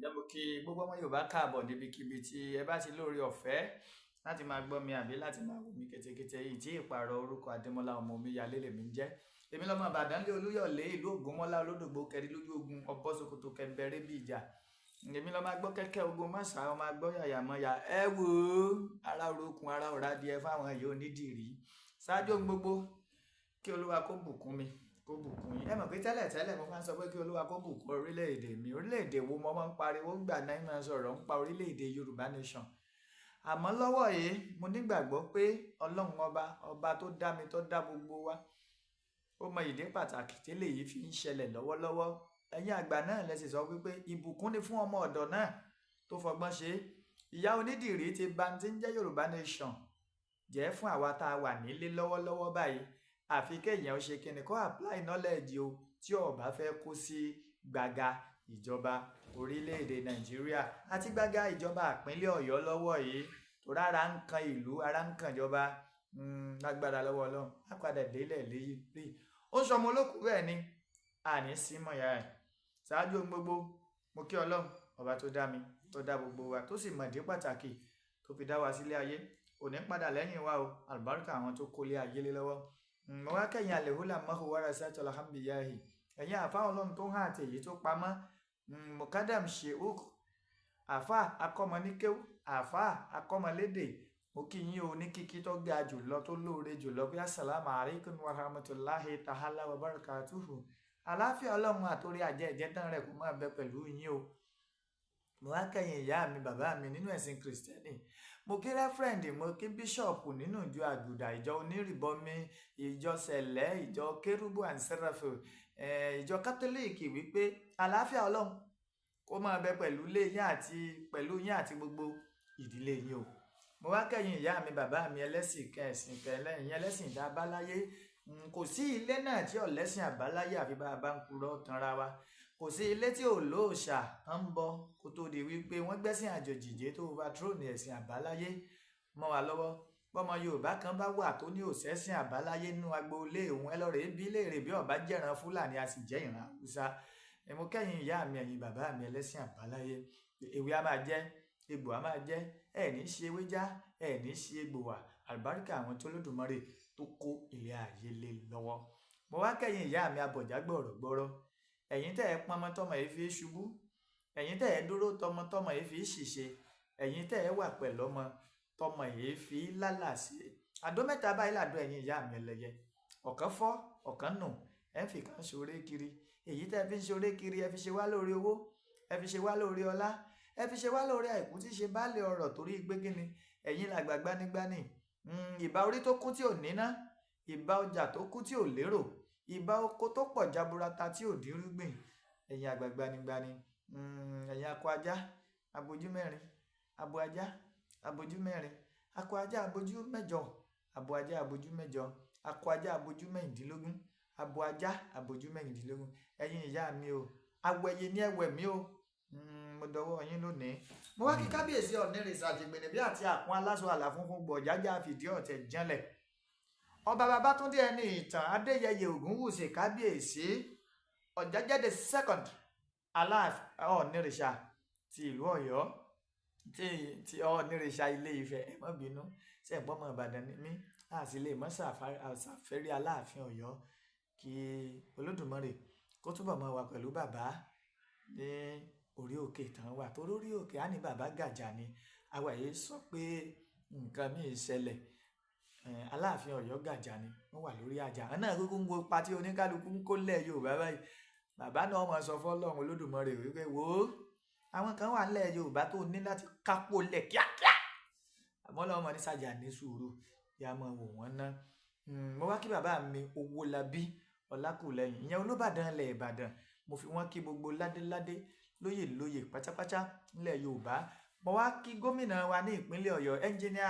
Ǹjẹ́ mo kí gbogbo ọmọ Yorùbá káàbọ̀ níbikíbi tí ẹ bá ti lóore ọ̀fẹ́ láti máa gbọ́ mi àbí láti máa wò mí ketekete yìí tí ìpààrọ̀ orúkọ Adémọ́lá ọmọ Omíyalé lèmi ń jẹ́. Èmi lọ́mọ Ìbàdàn lé Olúyọ̀lé ìlú Ògúnmọ́lá Olódògbò kẹrí lójú ogun ọbọ̀ Sokoto kẹmbẹrẹ bí ìjà. Èmi lọ́mọ agbọ́ kẹ́kẹ́ ogun mọ́sà ọmọ agbọ́ yàyà mọ́yà ẹ wò ó ara orokun ara ọ̀rá díẹ̀ fáwọn èyí onídìrí. Ṣáájú ohun gbogbo kí Olúwa kó bùkún mi, kó bùkún yín. Ẹ mọ̀ pé tẹ́lẹ̀ tẹ́lẹ̀ mo máa ń sọ pé kí Olúwa kó bùkún orílẹ̀-èdè mi. Orílẹ̀-èdè wo mo máa ń pariwo ńgbà náà máa sọ̀rọ̀ ń pa orílẹ̀-èdè Yorùbá Nation. Àmọ́ lọ́wọ́ yìí mo nígbàgbọ́ pé Ọlọ́run ọba, ọba tó dá mi, tó dá gbogbo wa, ó mọ ìdí pàtàkì tẹ́lẹ̀ yìí fi ń ṣẹlẹ̀ lọ́wọ́lọ́wọ́. Ẹ̀yin àgbà náà lẹ sì sọ wípé ìbùkún ni fún ọmọ ọ̀dọ̀ náà tó fọgbọ́n ṣe. Ìyá onídìrí ti ba ti ń jẹ́ Yorùbá Nation jẹ́ fún àwa tá a wà nílé lọ́wọ́lọ́wọ́ báyìí. Àfi kéèyàn ó ṣe kíni kó apply knowledge o tí ó bá fẹ́ kó sí gbàgà ìjọba orílẹ̀-èdè Nàìjíríà àti gbàgà ìjọba ìpínlẹ̀ Ọ̀yọ́ lọ́wọ́ yìí. Torí ara ń kan ìlú, ara ń kan ìjọba, lágbára lọ́wọ́ Ọlọ́run. Á padà délẹ̀ léyìí. Ó ń sọmọ olókùú bẹ́ẹ̀ ni, àní sí mọ̀ ìyá ẹ̀. Ṣáájú ohun gbogbo, mo kí Ọlọ́run ọba tó dá mi, tó dá gbogbo wa, tó sì mọ̀ ìdí pàtàkì tó fi dá wa sílé ayé. Kò ní padà lẹ́yìn wa o, àlùbáríkà àwọn tó kólé ayé lé lọ́wọ́. Mo wá kẹ́yìn àlèhùlà mọ́hù wàrà sátọ̀lá hàmbíyáhì. Ẹ̀yin àfá Ọlọ́run tó hàn àti èyí tó pamọ́. Mukadam Sheikh, àfá akọ́mọ ní kéwú, àfá akọ́mọlédè. Mo kí yín o ní kíkí tó ga jùlọ, tó lóore jùlọ pé assalamu alaikum wa rahmatulahi ta'ala wa barakatuhu. Àlàáfíà Ọlọ́run àtòrí àjẹ́ ìjẹ́tán rẹ̀ kó máa bẹ pẹ̀lú yín o. Mo wá kẹ́yìn ìyá mi, bàbá mi nínú ẹ̀sìn Kìrìsìtẹ́nì. Mo kí rẹ́fúrẹ́ǹdì, mo kí bíṣọ̀pù nínú ìjọ Àgùdà, ìjọ onírìbọmi, ìjọ Sẹ̀lẹ́, ìjọ Kérúbù and Sẹ́ráfù, ìjọ Kátólíìkì wípé àlàáfíà Ọlọ́run kó máa bẹ pẹ̀lú ilé yín àti pẹ̀lú yín àti gbogbo ìdílé yín o. Mo wá kẹ́yìn ìyá mi, bàbá mi ẹlẹ́sìn kẹsìn kẹlẹ́yìn ẹlẹ́sìn ìdábáláyé. Kò sí ilé náà tí ò lẹ́sìn àbáláyé àfi bá a bá ń purọ́ tanra wa. Kò sí ilé tí ò lóòṣà ń bọ kó tó di wípé wọ́n gbẹ́sìn àjòjì dé tó overthrow ní ẹ̀sìn àbáláyé mọ́ wa lọ́wọ́. Bọ́mọ Yorùbá kan bá wà tó ní òṣẹ́sìn àbáláyé nínú agboolé òun, ẹ lọ rèé bí léèrè bí ọba jẹ́ran Fúlàní a sì jẹ́ ìran Haúsá. Mo kẹ́yìn ìyá mi, ẹ̀yin bàbá mi ẹlẹ́sìn àbáláyé. Ewé a máa jẹ́, egbò a máa jẹ́, ẹ ní ṣe ewé já, ẹ ní ṣe egbò wà. Àlùbáríkà àwọn tó Olódùmarè tó kó ilé ayé lé lọ́wọ́. Mo wá kẹ́yìn ìyá mi abọ̀já gbọ̀rọ̀gbọ̀rọ̀. Ẹ̀yin tẹ́ ẹ pọnmọ tọmọ yìí fi ṣubú. Ẹ̀yin tẹ́ ẹ dúró tọmọ tọmọ yìí fi ṣìṣe. Ẹ̀yin tẹ́ ẹ wà pẹ̀lú ọmọ tọmọ yìí fi lálàsí. Àdó mẹ́ta báyìí làdó ẹ̀yin ìyá mi ẹlẹ́yẹ. Ọ̀kan fọ́, ọ̀kan nù, ẹ ń fi kan ṣoré kiri. Èyí tẹ́ ẹ fi ń ṣoré kiri, ẹ fi ṣe wá lórí owó, ẹ fi ṣe wá lórí ọlá, ẹ fi ṣe wá lórí àìkú tí ṣe baálé ọrọ̀ torí pé kíni ẹ̀yin làgbà gbanigbani. Ìbà orí tó kún tí ò níná, ìbà ọjà tó kún tí ò lérò, ìbà oko tó pọ̀ jaburata tí ò dírúgbìn. Ẹ̀yin àgbà gbanigbani. Ẹ̀yin akọ ajá, abojú mẹ́rin, abo ajá, abojú mẹ́rin, akọ ajá abojú mẹ́jọ, abo ajá abojú mẹ́jọ, akọ ajá abojú mẹ́rìndínlógún, abo ajá abojú mẹ́rìndínlógún. Ẹ̀yin ìyá mi o, awẹyẹ ní ẹwẹ̀ mi o. Mo dọwọ́ yín lónìí. Mo wá kí kábíyèsí Ọ̀nìrìsà àtìgbìnìbí àti àpọ́n aláṣọ àlà funfun gbọ̀jájá fìdí ọ̀tẹ̀ janlẹ̀. Ọba Babátúndé ẹni ìtàn Adéyẹyè Ògúnwùsì kábíyèsí Ọ̀jájá the second Aláàfin Ọ̀nìrìsà ti ìlú Ọ̀yọ́ ti Ọ̀nìrìsà Ilé Ifẹ̀. Ẹ má bínú, ṣé ẹ̀ pọ́nmọ Ìbàdàn ni mí, a sì lè mọ́ ṣàfẹ́rí Aláàfin Ọ̀yọ́. Kí Olódùmarè kó túbọ̀ máa wà pẹ̀lú bàbá ní orí òkè tán wà. Torí orí òkè á ní bàbá gàjà ni. Àwa yìí sọ pé nǹkan míì ṣẹlẹ̀. Aláàfin Ọ̀yọ́ gàjà ni, wọ́n wà lórí àjà. Àwọn náà kúkú ń wo ipa tí oníkálukú ń kó lẹ̀ Yorùbá báyìí. Bàbá náà máa sọ fún Ọlọ́run Olódùmarè wípé wò ó, àwọn kan wà nílẹ̀ Yorùbá tó ní láti kápò lẹ̀ kíákíá. Àmọ́ Ọlọ́run máa ní sàjà ní sùúrù, kí a máa wò wọ́n ná. Mo wá kí bàbá mi Owólabí Ọlákùlẹ́yìn, ìyẹn Olúbàdàn ilẹ̀ Ìbàdàn. Mo fi wọ́n kí gbogbo ládéládé, lóyè lóyè pátápátá nílẹ̀ Yorùbá. Mo wá kí gómìnà wa ní ìpínlẹ̀ Ọ̀yọ́, Ẹnjíníà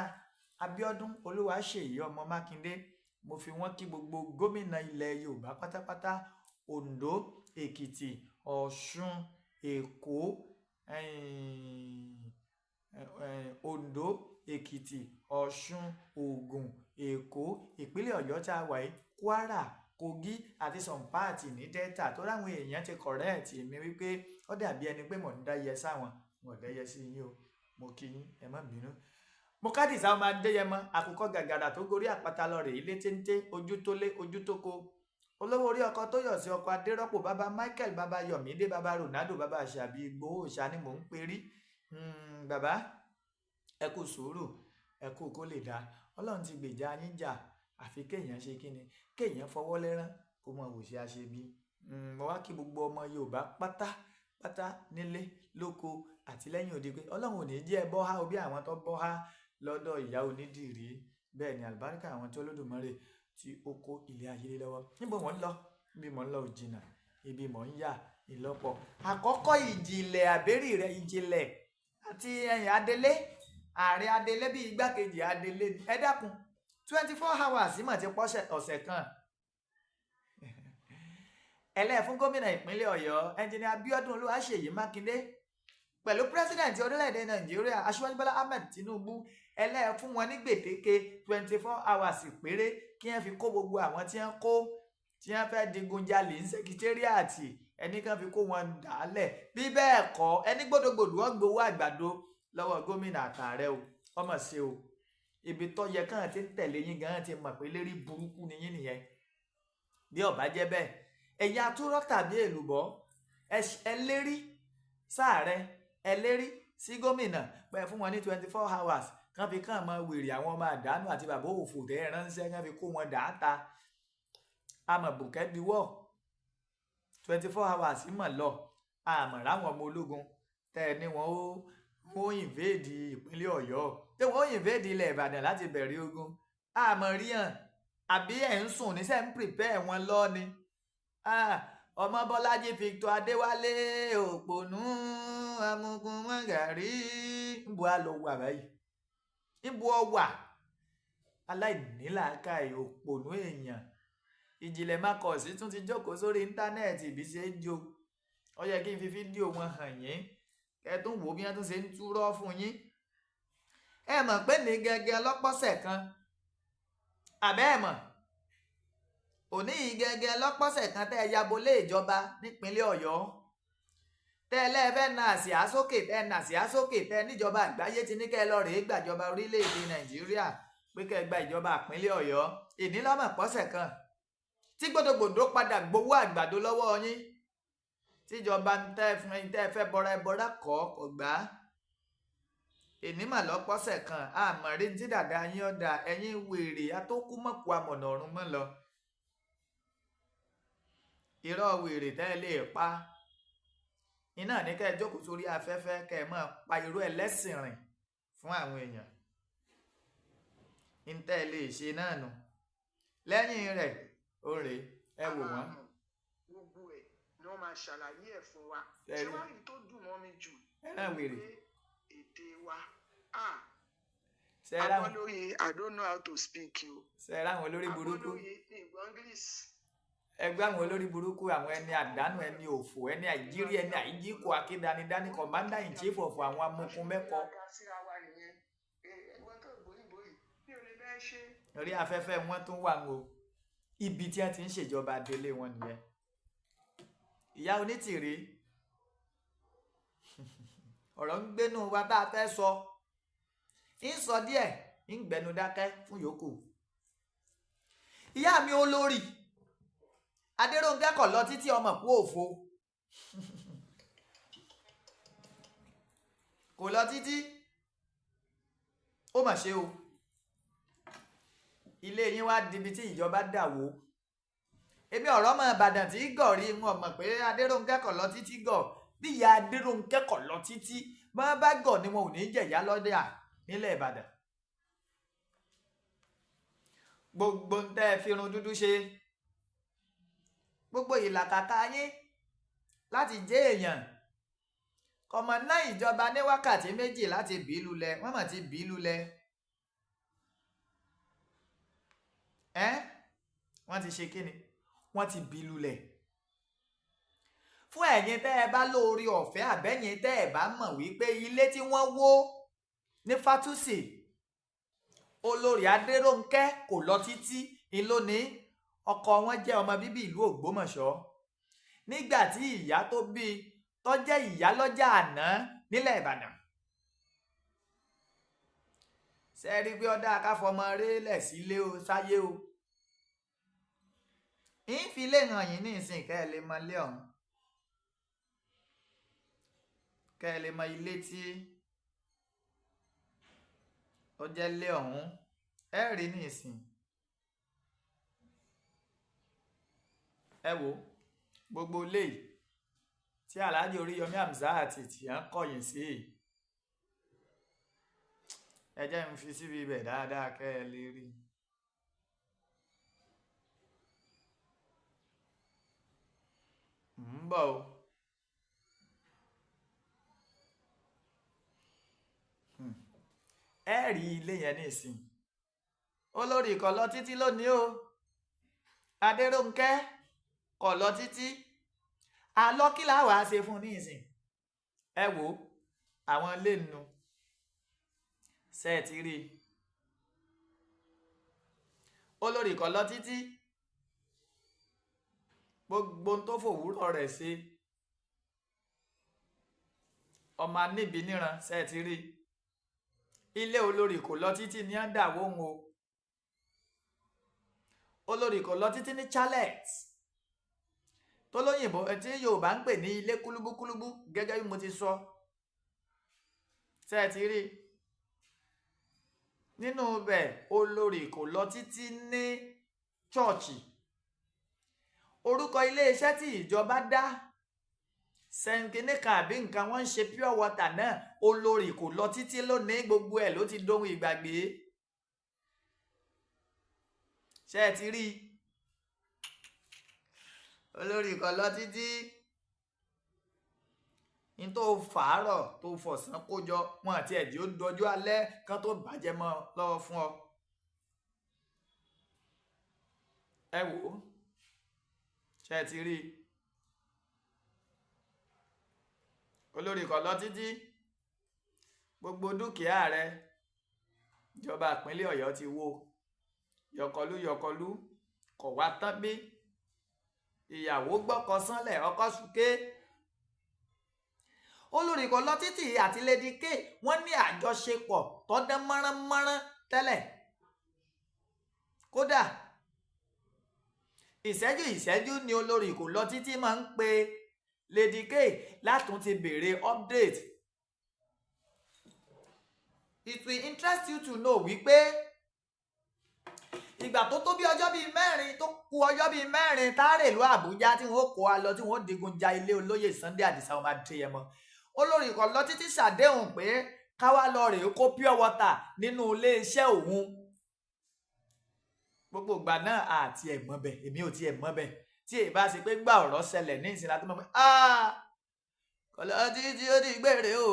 Abíọ́dún Olúwaṣèyí ọmọ Mákindé. Mo fi wọ́n kí gbogbo gómìnà ilẹ̀ Yorùbá pátápátá, Oǹdó, Èkìtì, Ọ̀ṣun, Èkó, Oǹdó, Èkìtì, Ọ̀ṣun, Ògùn, Èkó, ìpínlẹ̀ Ọ̀yọ́ tá a wà yìí, Kwara, Kogi àti some part ní Delta. Torí àwọn èèyàn ti correct mi wípé Ó dàbí ẹni pé mò ń dáyẹ sáwọn, mo dẹ́yẹ sí yín o. Mo kí yín, ẹ má bínú. Mo kádìsá ọmọ Adéyẹmọ, àkùkọ gàgàrà tó gorí àpáta lọ rèé, ilé téńté, ojú tó lé, ojú tó ko, olówó orí ọkọ tó yọ̀ sí, ọkọ Adérọ́pò, bàbá Michael, bàbá Yọ̀mídé, bàbá Ronaldo, bàbá Àṣàbí Ìgbòho ṣá ni mò ń perí. Bàbá, ẹ kú sùúrù, ẹ kú kó lè dáa. Ọlọ́run ti gbèjà yín jà, àfi kéèyàn ṣe kíni, kéèyàn fọwọ́ lẹ́rán kó mọ wò ṣe àṣebí. Mo wá kí gbogbo ọmọ Yorùbá pátápátá nílé lóko àti lẹ́yìn odi pé Ọlọ́run ò ní jẹ́ ẹ bọ́ há o bí àwọn tó bọ́ há lọ́dọ̀ ìyá onídìrí. Bẹ́ẹ̀ ni, àlùbáríkà àwọn tí Olódùmarè tí ó kó ilé ayé lé lọ́wọ́. Níbo mò ń lọ? Ibi mò ń lọ ò jìnnà, ibi mò ń yà ìlọ́pọ̀. Àkọ́kọ́, ìjìnlẹ̀ àbẹ́rì rẹ̀, ìjìnlẹ̀ àti ẹ̀yìn adelé, ààrẹ adelé bíi igbákejì adelé, ẹ dákun, 24 hours mà ti pọ́sẹ̀ ọ̀sẹ̀ kan. Ẹlẹ́ fún gómìnà ìpínlẹ̀ Ọ̀yọ́, Ẹnjìnìà Abíọ́dún Olúwaṣèyí Mákindé, pẹ̀lú President orílẹ̀-èdè Nàìjíríà, Aṣíwájú Bọ́lá Ahmed Tinubu, ẹlẹ́ fún wọn ní gbèdéke 24 hours péré kí wọ́n fi kó gbogbo àwọn tí wọ́n kó, tí wọ́n fẹ́ digunjalè ní secretariat, ẹni kan fi kó wọn dàálẹ̀. Bí bẹ́ẹ̀ kọ́, ẹni gbódògbòdò wọn gbowó àgbàdo lọ́wọ́ gómìnà àtàrẹ o. Ọmọ ṣe o, ibi tó yẹ kàn ti ń tẹ̀lé yín gan ti mọ̀ pé lérí burúkú ni yín nìyẹn. Bí ó bá jẹ́ bẹ́ẹ̀, ẹ̀yin atúrọ́ tàbí èlùbọ́, ẹ lérí sáàrẹ, ẹ lérí sí gómìnà pé fún wọn ní 24 hours kàn fi kàn mọ wèrè àwọn ọmọ àdánù àti bàbá òfò tẹ́ ẹ ránṣẹ́, kàn fi kó wọn dàáta. Àmọ̀ bùkẹ́ diwọ́ 24 hours mọ̀ lọ, àmọ̀ ráwọn ọmọ ológun tẹ́ ẹ ní wọn ó invade ìpínlẹ̀ Ọ̀yọ́, tí wọ́n ó invade ilẹ̀ Ìbàdàn láti bẹ̀rẹ̀ ogun, àmọ̀ rí hàn. Àbí ẹ̀ ń sùn níṣẹ́ ń prepare wọn lọ ni? Ọmọ Bọ́lájí Victor Adéwálé, òpònú amukun mọ́gàrí, níbo a lọ wà báyìí? Níbo ọ wà, aláìnílàákàyè òpònú èèyàn? Ìjìnlẹ̀ Marcus tún ti jókòó sórí íńtánẹ́ẹ̀tì bí ṣe ń jó. Ó yẹ kí n fi fídíò wọn hàn yín, kẹ́ ẹ tún wò bí wọ́n tún ṣe ń túrọ́ fún yín. Ẹ mọ̀ pé ní gẹ́gẹ́ lọ́pọ̀sẹ̀ kan, àbẹ́ ẹ̀ mọ̀, òní yìí gẹ́gẹ́ lọ́pọ̀sẹ̀ kan tẹ́ ẹ yabo lé ìjọba nípínlẹ̀ Ọ̀yọ́, tẹ́ ẹ lẹ́ẹ̀fẹ́ na àsíá sókè, tẹ́ ẹ na àsíá sókè, tẹ́ ẹ níjọba àgbáyé ti ní kẹ́ ẹ lọ rèé gbàjọba orílẹ̀-èdè Nàìjíríà, pé kẹ́ ẹ gba ìjọba ìpínlẹ̀ Ọ̀yọ́. Ìní lọ́mọ̀ pọ́sẹ̀ kan tí gbódògbòdò padà gbowó àgbàdo lọ́wọ́ yín, tíjọba ń tẹ́ fún ẹyin tẹ́ ẹ fẹ́ bọ́ra ẹ bọ́ra kọ́ kò gbà á. Èní mà lọ́pọ̀sẹ̀ kan, àmọ́ rí tí dàda yín ọ̀dà. Ẹ̀yin wèrè atókùmọ̀kù amọ̀nà ọ̀run mọ́ lọ. Irọ́ wèrè tẹ́ ẹ lè pa iná ní kẹ́ ẹ jókòó sórí afẹ́fẹ́, kẹ́ ẹ máa pa irú ẹlẹ́sìn rìn fún àwọn èèyàn ń tẹ́ ẹ lè ṣe náà nù. Lẹ́yìn rẹ̀ ó rèé, ẹ wò wọ́n. Gbogbo ẹ̀ ni wọ́n máa ṣàlàyé ẹ̀ fún wa. Ṣé ṣé rí? Wàá rí tó dùn mọ́ mi jù ẹran wèrè. pé èdè wa Ṣe é ráwọn agbọ́ lórí "I don't know how to speak" o. Ṣe é ráwọn olórí Agbọ́ burúkú? lórí ní ìgbọ́ English. Ẹgbẹ́ àwọn olórí burúkú, àwọn ẹni àdánù, ẹni òfò, ẹni àìjírí, ẹni àìjíkò, akédanidání, commander in chief of àwọn amukun mẹ́kọ. Ìgbéraga síra wa nìyẹn. Ẹgbẹ́ tó gbóyìnbó yìí mi ò lè bẹ́ẹ̀ ṣe. Orí afẹ́fẹ́ wọn tún wà ń o, ibi tí wọ́n ti ń ṣèjọba délé wọn nìyẹn. Ìyá onítìrí, ọ̀rọ̀ ń gbénú wa tá a fẹ́ sọ, ń sọ díẹ̀, ń gbẹnu dákẹ́ fún yòókù. Ìyá mi olórí Adéròǹkẹ́ kọ̀ lọ títí ọmọ kú òfo, kò lọ títí. Ó mà ṣe o, ilé yín wá dibi tí ìjọba dà wó. Èmi ọ̀rọ̀ ọmọ Ìbàdàn tí gọ̀ rí wọn mọ̀ pé Adéròǹkẹ́ kọ̀ lọ títí gọ̀. Bí ìyá Adéròǹkẹ́ kọ̀ lọ títí bá bá gọ̀ ni, wọn ò ní jẹ̀yà lọ́dà nílẹ̀ Ìbàdàn. Gbogbo ń tẹ́ ẹ fi irun dúdú ṣe, gbogbo ìlàkàkà yín láti jẹ́ èèyàn kọmọ náà, ìjọba ní wákàtí 2 láti bí lulẹ̀, wọ́n mà ti bí lulẹ̀ ẹ́. Wọ́n ti ṣe kíni, wọ́n ti bí lulẹ̀. Fún ẹ̀yin tẹ́ ẹ bá lóore ọ̀fẹ́, àbẹ́yìn tẹ́ ẹ bá mọ̀ wípé ilé tí wọ́n wó ní Fátúsì, olórí Adéròǹkẹ́ kò lọ títí ìlónìí, ọkọ wọn jẹ́ ọmọ bíbí ìlú Ògbómọ̀ṣọ́. Nígbà tí ìyá tó bí tó jẹ́ ìyálọ́jà àná nílẹ̀ Ìbàdàn. Ṣe rí pé ọdá akáfọmọ rélẹ̀ sílé o sáyé o. Ń fi lè hàn yín ní ìsìn kẹ́ ẹ lè mọ ilé ọ̀hún, kẹ́ ẹ lè mọ ilé tí ó jẹ́ ilé ọ̀hún, ẹ rí ní ìsìn. Ẹ wo gbogbo ilé yìí tí Alhaji Oríyọmí Hamzat tí à ń kọ̀yìn sí, ẹ jẹ́ n fi síbi ibẹ̀ dáadáa kẹ́ ẹ lè rí. Ń bọ̀ o. Ẹ rí ilé yẹn ní ìsìn. Olórí kò lọ títí lónìí o. Adérónkẹ́ kò lọ títí. Àlọ́ kí la wàá ṣe fún ní ìsìn? Ẹ wo àwọn ilé nu. Ṣé ẹ ti rí i? Olórí kò lọ títí. Gbogbo ohun tó fòwúrọ̀ rẹ̀ ṣe. Ọmọ aníbi níran, ṣé ẹ ti rí i? Ilé olórí kò lọ títí ní à ń dà wóhun o. Olórí kò lọ títí ní Charlotte tó lóyìnbó tí Yorùbá ń pè ní ilé kúlúbúkúlúbú, gẹ́gẹ́ bí mo ti sọ. Ṣé ẹ ti rí i? Nínú ibẹ̀, olórí kò lọ títí ní chọ́ọ̀chì. Orúkọ iléeṣẹ́ tí ìjọba dá sẹ́ńkínní kan àbí nǹkan wọ́n ń ṣe pure water náà, olórí kò lọ títí lónìí, gbogbo ẹ̀ ló ti dohun ìgbàgbé. Ṣé ẹ ti rí i? Olórí kò lọ títí. Ní tó fàárọ̀ tó fọ̀sán kójọ wọn àti ẹ̀jẹ̀ ó dọjú alẹ́ kán tó bàjẹ́ mọ́ lọ́wọ́ fún ọ. Ẹ wò ó, ṣé ẹ ti rí i? Olórí kò lọ títí. Gbogbo dúkìá rẹ ìjọba ìpínlẹ̀ Ọ̀yọ́ ti wó. Yọkọlú yọkọlú kò wá tán bí. Ìyàwó gbọ́kọ sánlẹ̀, ọkọ súké. Olórí kò lọ títí àti Lady K wọ́n ní àjọṣepọ̀ tó dán mọ́ránmọ́rán tẹ́lẹ̀. Kódà ìṣẹ́jú ìṣẹ́jú ni olórí kò lọ títí máa ń pe Lady K látún ti béèrè update. It will interest you to know wípé ìgbà tó tó bí ọjọ́ bíi mẹ́rin tó kù, ọjọ́ bíi mẹ́rin táàrè ìlú Àbújá tí wọ́n kó wa lọ, tí wọ́n digun ja ilé olóyè Sunday Adisa ọmọ Adéyẹmọ, olórí kò lọ títí ṣàdéhùn pé káwá lọ rèé kó pure water nínú iléeṣẹ́ òun. Gbogbo ìgbà náà àti ẹ̀ mọ̀ bẹ̀, èmi ò tiẹ̀ mọ̀ bẹ̀, tí èyí bá ṣe pé gbà ọ̀rọ̀ ṣẹlẹ̀ ní ìsìn láti mọ̀ pé kò lọ títí ó di gbére o,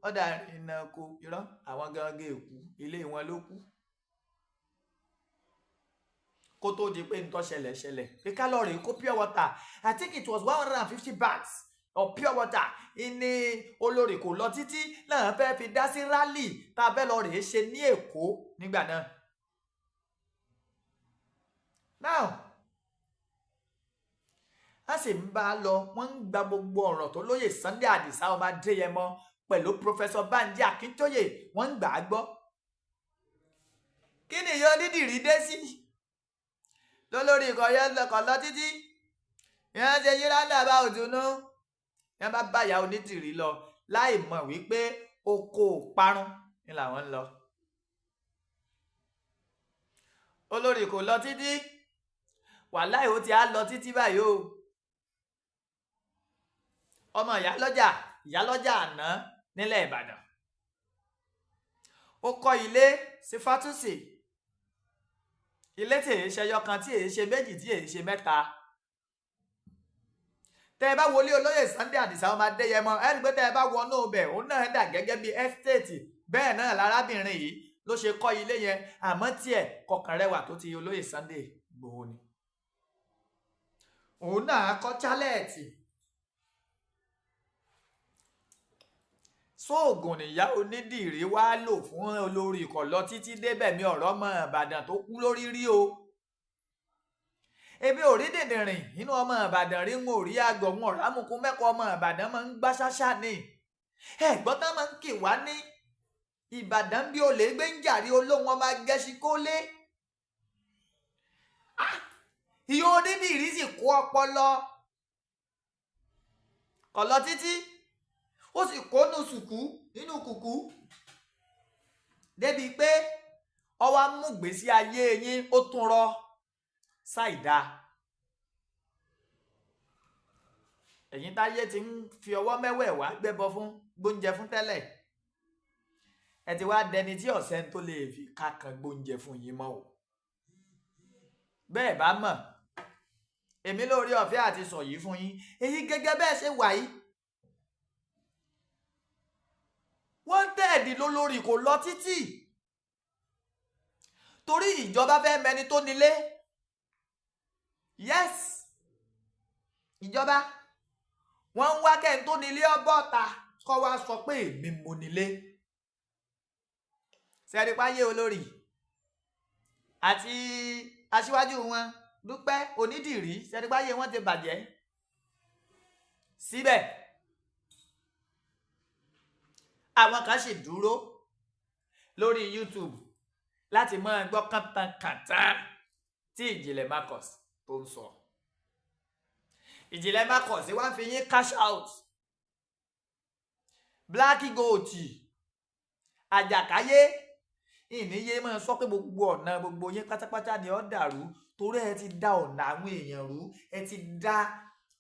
ọ̀dà ìrìnà kò irọ́, àwọn gangan èkú ilé wọn ló kú. Kó tó di pé ntọ́ ṣẹlẹ̀ ṣẹlẹ̀ pé ká lọ rèé kó pure water, I think it was 150 bags of pure water ìní olórí kò lọ títí náà fẹ́ fi dá sí rally tá a fẹ́ lọ rèé ṣe ní Èkó nígbà náà. Now a sì ń bá a lọ, wọ́n ń gba gbogbo ọ̀rọ̀ tó lóye Sunday Adisa ọmọ Adéyẹmọ pẹ̀lú Professor Banji Akíntóyè, wọ́n ń gbà á gbọ́. Kí ni ìyá onídìrí dé sí lólórí ikọ̀ yẹn kọ̀ lọ títí ìyẹn ṣe yíra bá òdùnnú yẹn bá bá ìyá onítìrí lọ láì mọ̀ wípé oko parun ni làwọn ń lọ. Olórí kò lọ títí, wàláì ó ti á lọ títí báyìí o. Ọmọ ìyálọ́jà ìyálọ́jà àná nílẹ̀ Ìbàdàn, ó kọ́ ilé sí Fátúsì, ilé tí èyí ṣe ẹyọ kan, tí èyí ṣe méjì, tí èyí ṣe mẹ́ta. Tẹ́ ẹ bá wọlé olóyè Sunday Adisa ọmọ Adéyẹmọ, ẹ rí i pé tẹ́ ẹ bá wọnú ibẹ̀, òun náà dà gẹ́gẹ́ bí ẹ́stéètì. Bẹ́ẹ̀ náà lárábìnrin yìí ló ṣe kọ́ ilé yẹn, àmọ́ tiẹ̀ kọkàn rẹwà tó ti olóyè Sunday Igboho ni. Òun náà kọ́ chálẹ̀tì. Sóògùn nìyá onídìrí wá lò fún olórí kọ̀ lọ títí débẹ̀ mi ọ̀rọ̀ mọ́ Ìbàdàn tó kú lórí rí o. Ebi ò rí dìndìnrìn inú ọmọ Ìbàdàn rí, ń ò rí àgọ̀, ń ọ̀rá mukun mẹ́kọ̀ọ́. Ọmọ Ìbàdàn máa ń gbá ṣáṣá ni. Ẹ̀gbọ́n tán máa ń kì wá ní Ìbàdàn bí olè gbé ń jàrí olóhùn ọmọ agẹ́sí kólé. Ìyá onídìrí sì kó ọpọlọ kọ̀ lọ títí, ó sì kónú sùkú nínú kùkú débi pé ọwọ́ amúgbèsí ayé yín, ó tún rọ ṣáìdá. Ẹ̀yin táyé ti ń fi ọwọ́ mẹ́wẹ̀ẹ̀wá gbẹ́bọ fún, gbóúnjẹ fún tẹ́lẹ̀, ẹ ti wá dẹni tí ọ̀sẹ̀ tó lè fi kákan gbóúnjẹ fún yín mọ́ o. Bẹ́ẹ̀ bá mọ̀, èmi lórí ọ̀fẹ́ àti sọ yìí fún yín. Èyí gẹ́gẹ́ bẹ́ẹ̀ ṣe wà yìí, wọ́n tẹ̀ẹ̀dì lólórí kò lọ títì torí ìjọba fẹ́ mẹni tó nílé. Yes, ìjọba wọ́n ń wá kẹ́ni tó nílé ọbọ̀ta kọ́ wá sọ pé èmi mo nílé. Sẹ́rípáyé olórí àti aṣíwájú wọn Dúpẹ́ Onídìrí, sẹ́rípáyé wọn ti bàjẹ́ síbẹ̀. Àwọn kan sì dúró lórí YouTube láti máa gbọ́ kàntankàntan tí Ìjìnlẹ̀ Marcus tó ń sọ. Ìjìnlẹ̀ Marcus wá ń fi yín cash out. Black Goat àjàkáyé ìníyé máa sọ pé gbogbo ọ̀nà gbogbo yín pátápátá ni ó dàrú, torí ẹ ti da ọ̀nà àwọn èèyàn rú, ẹ ti da,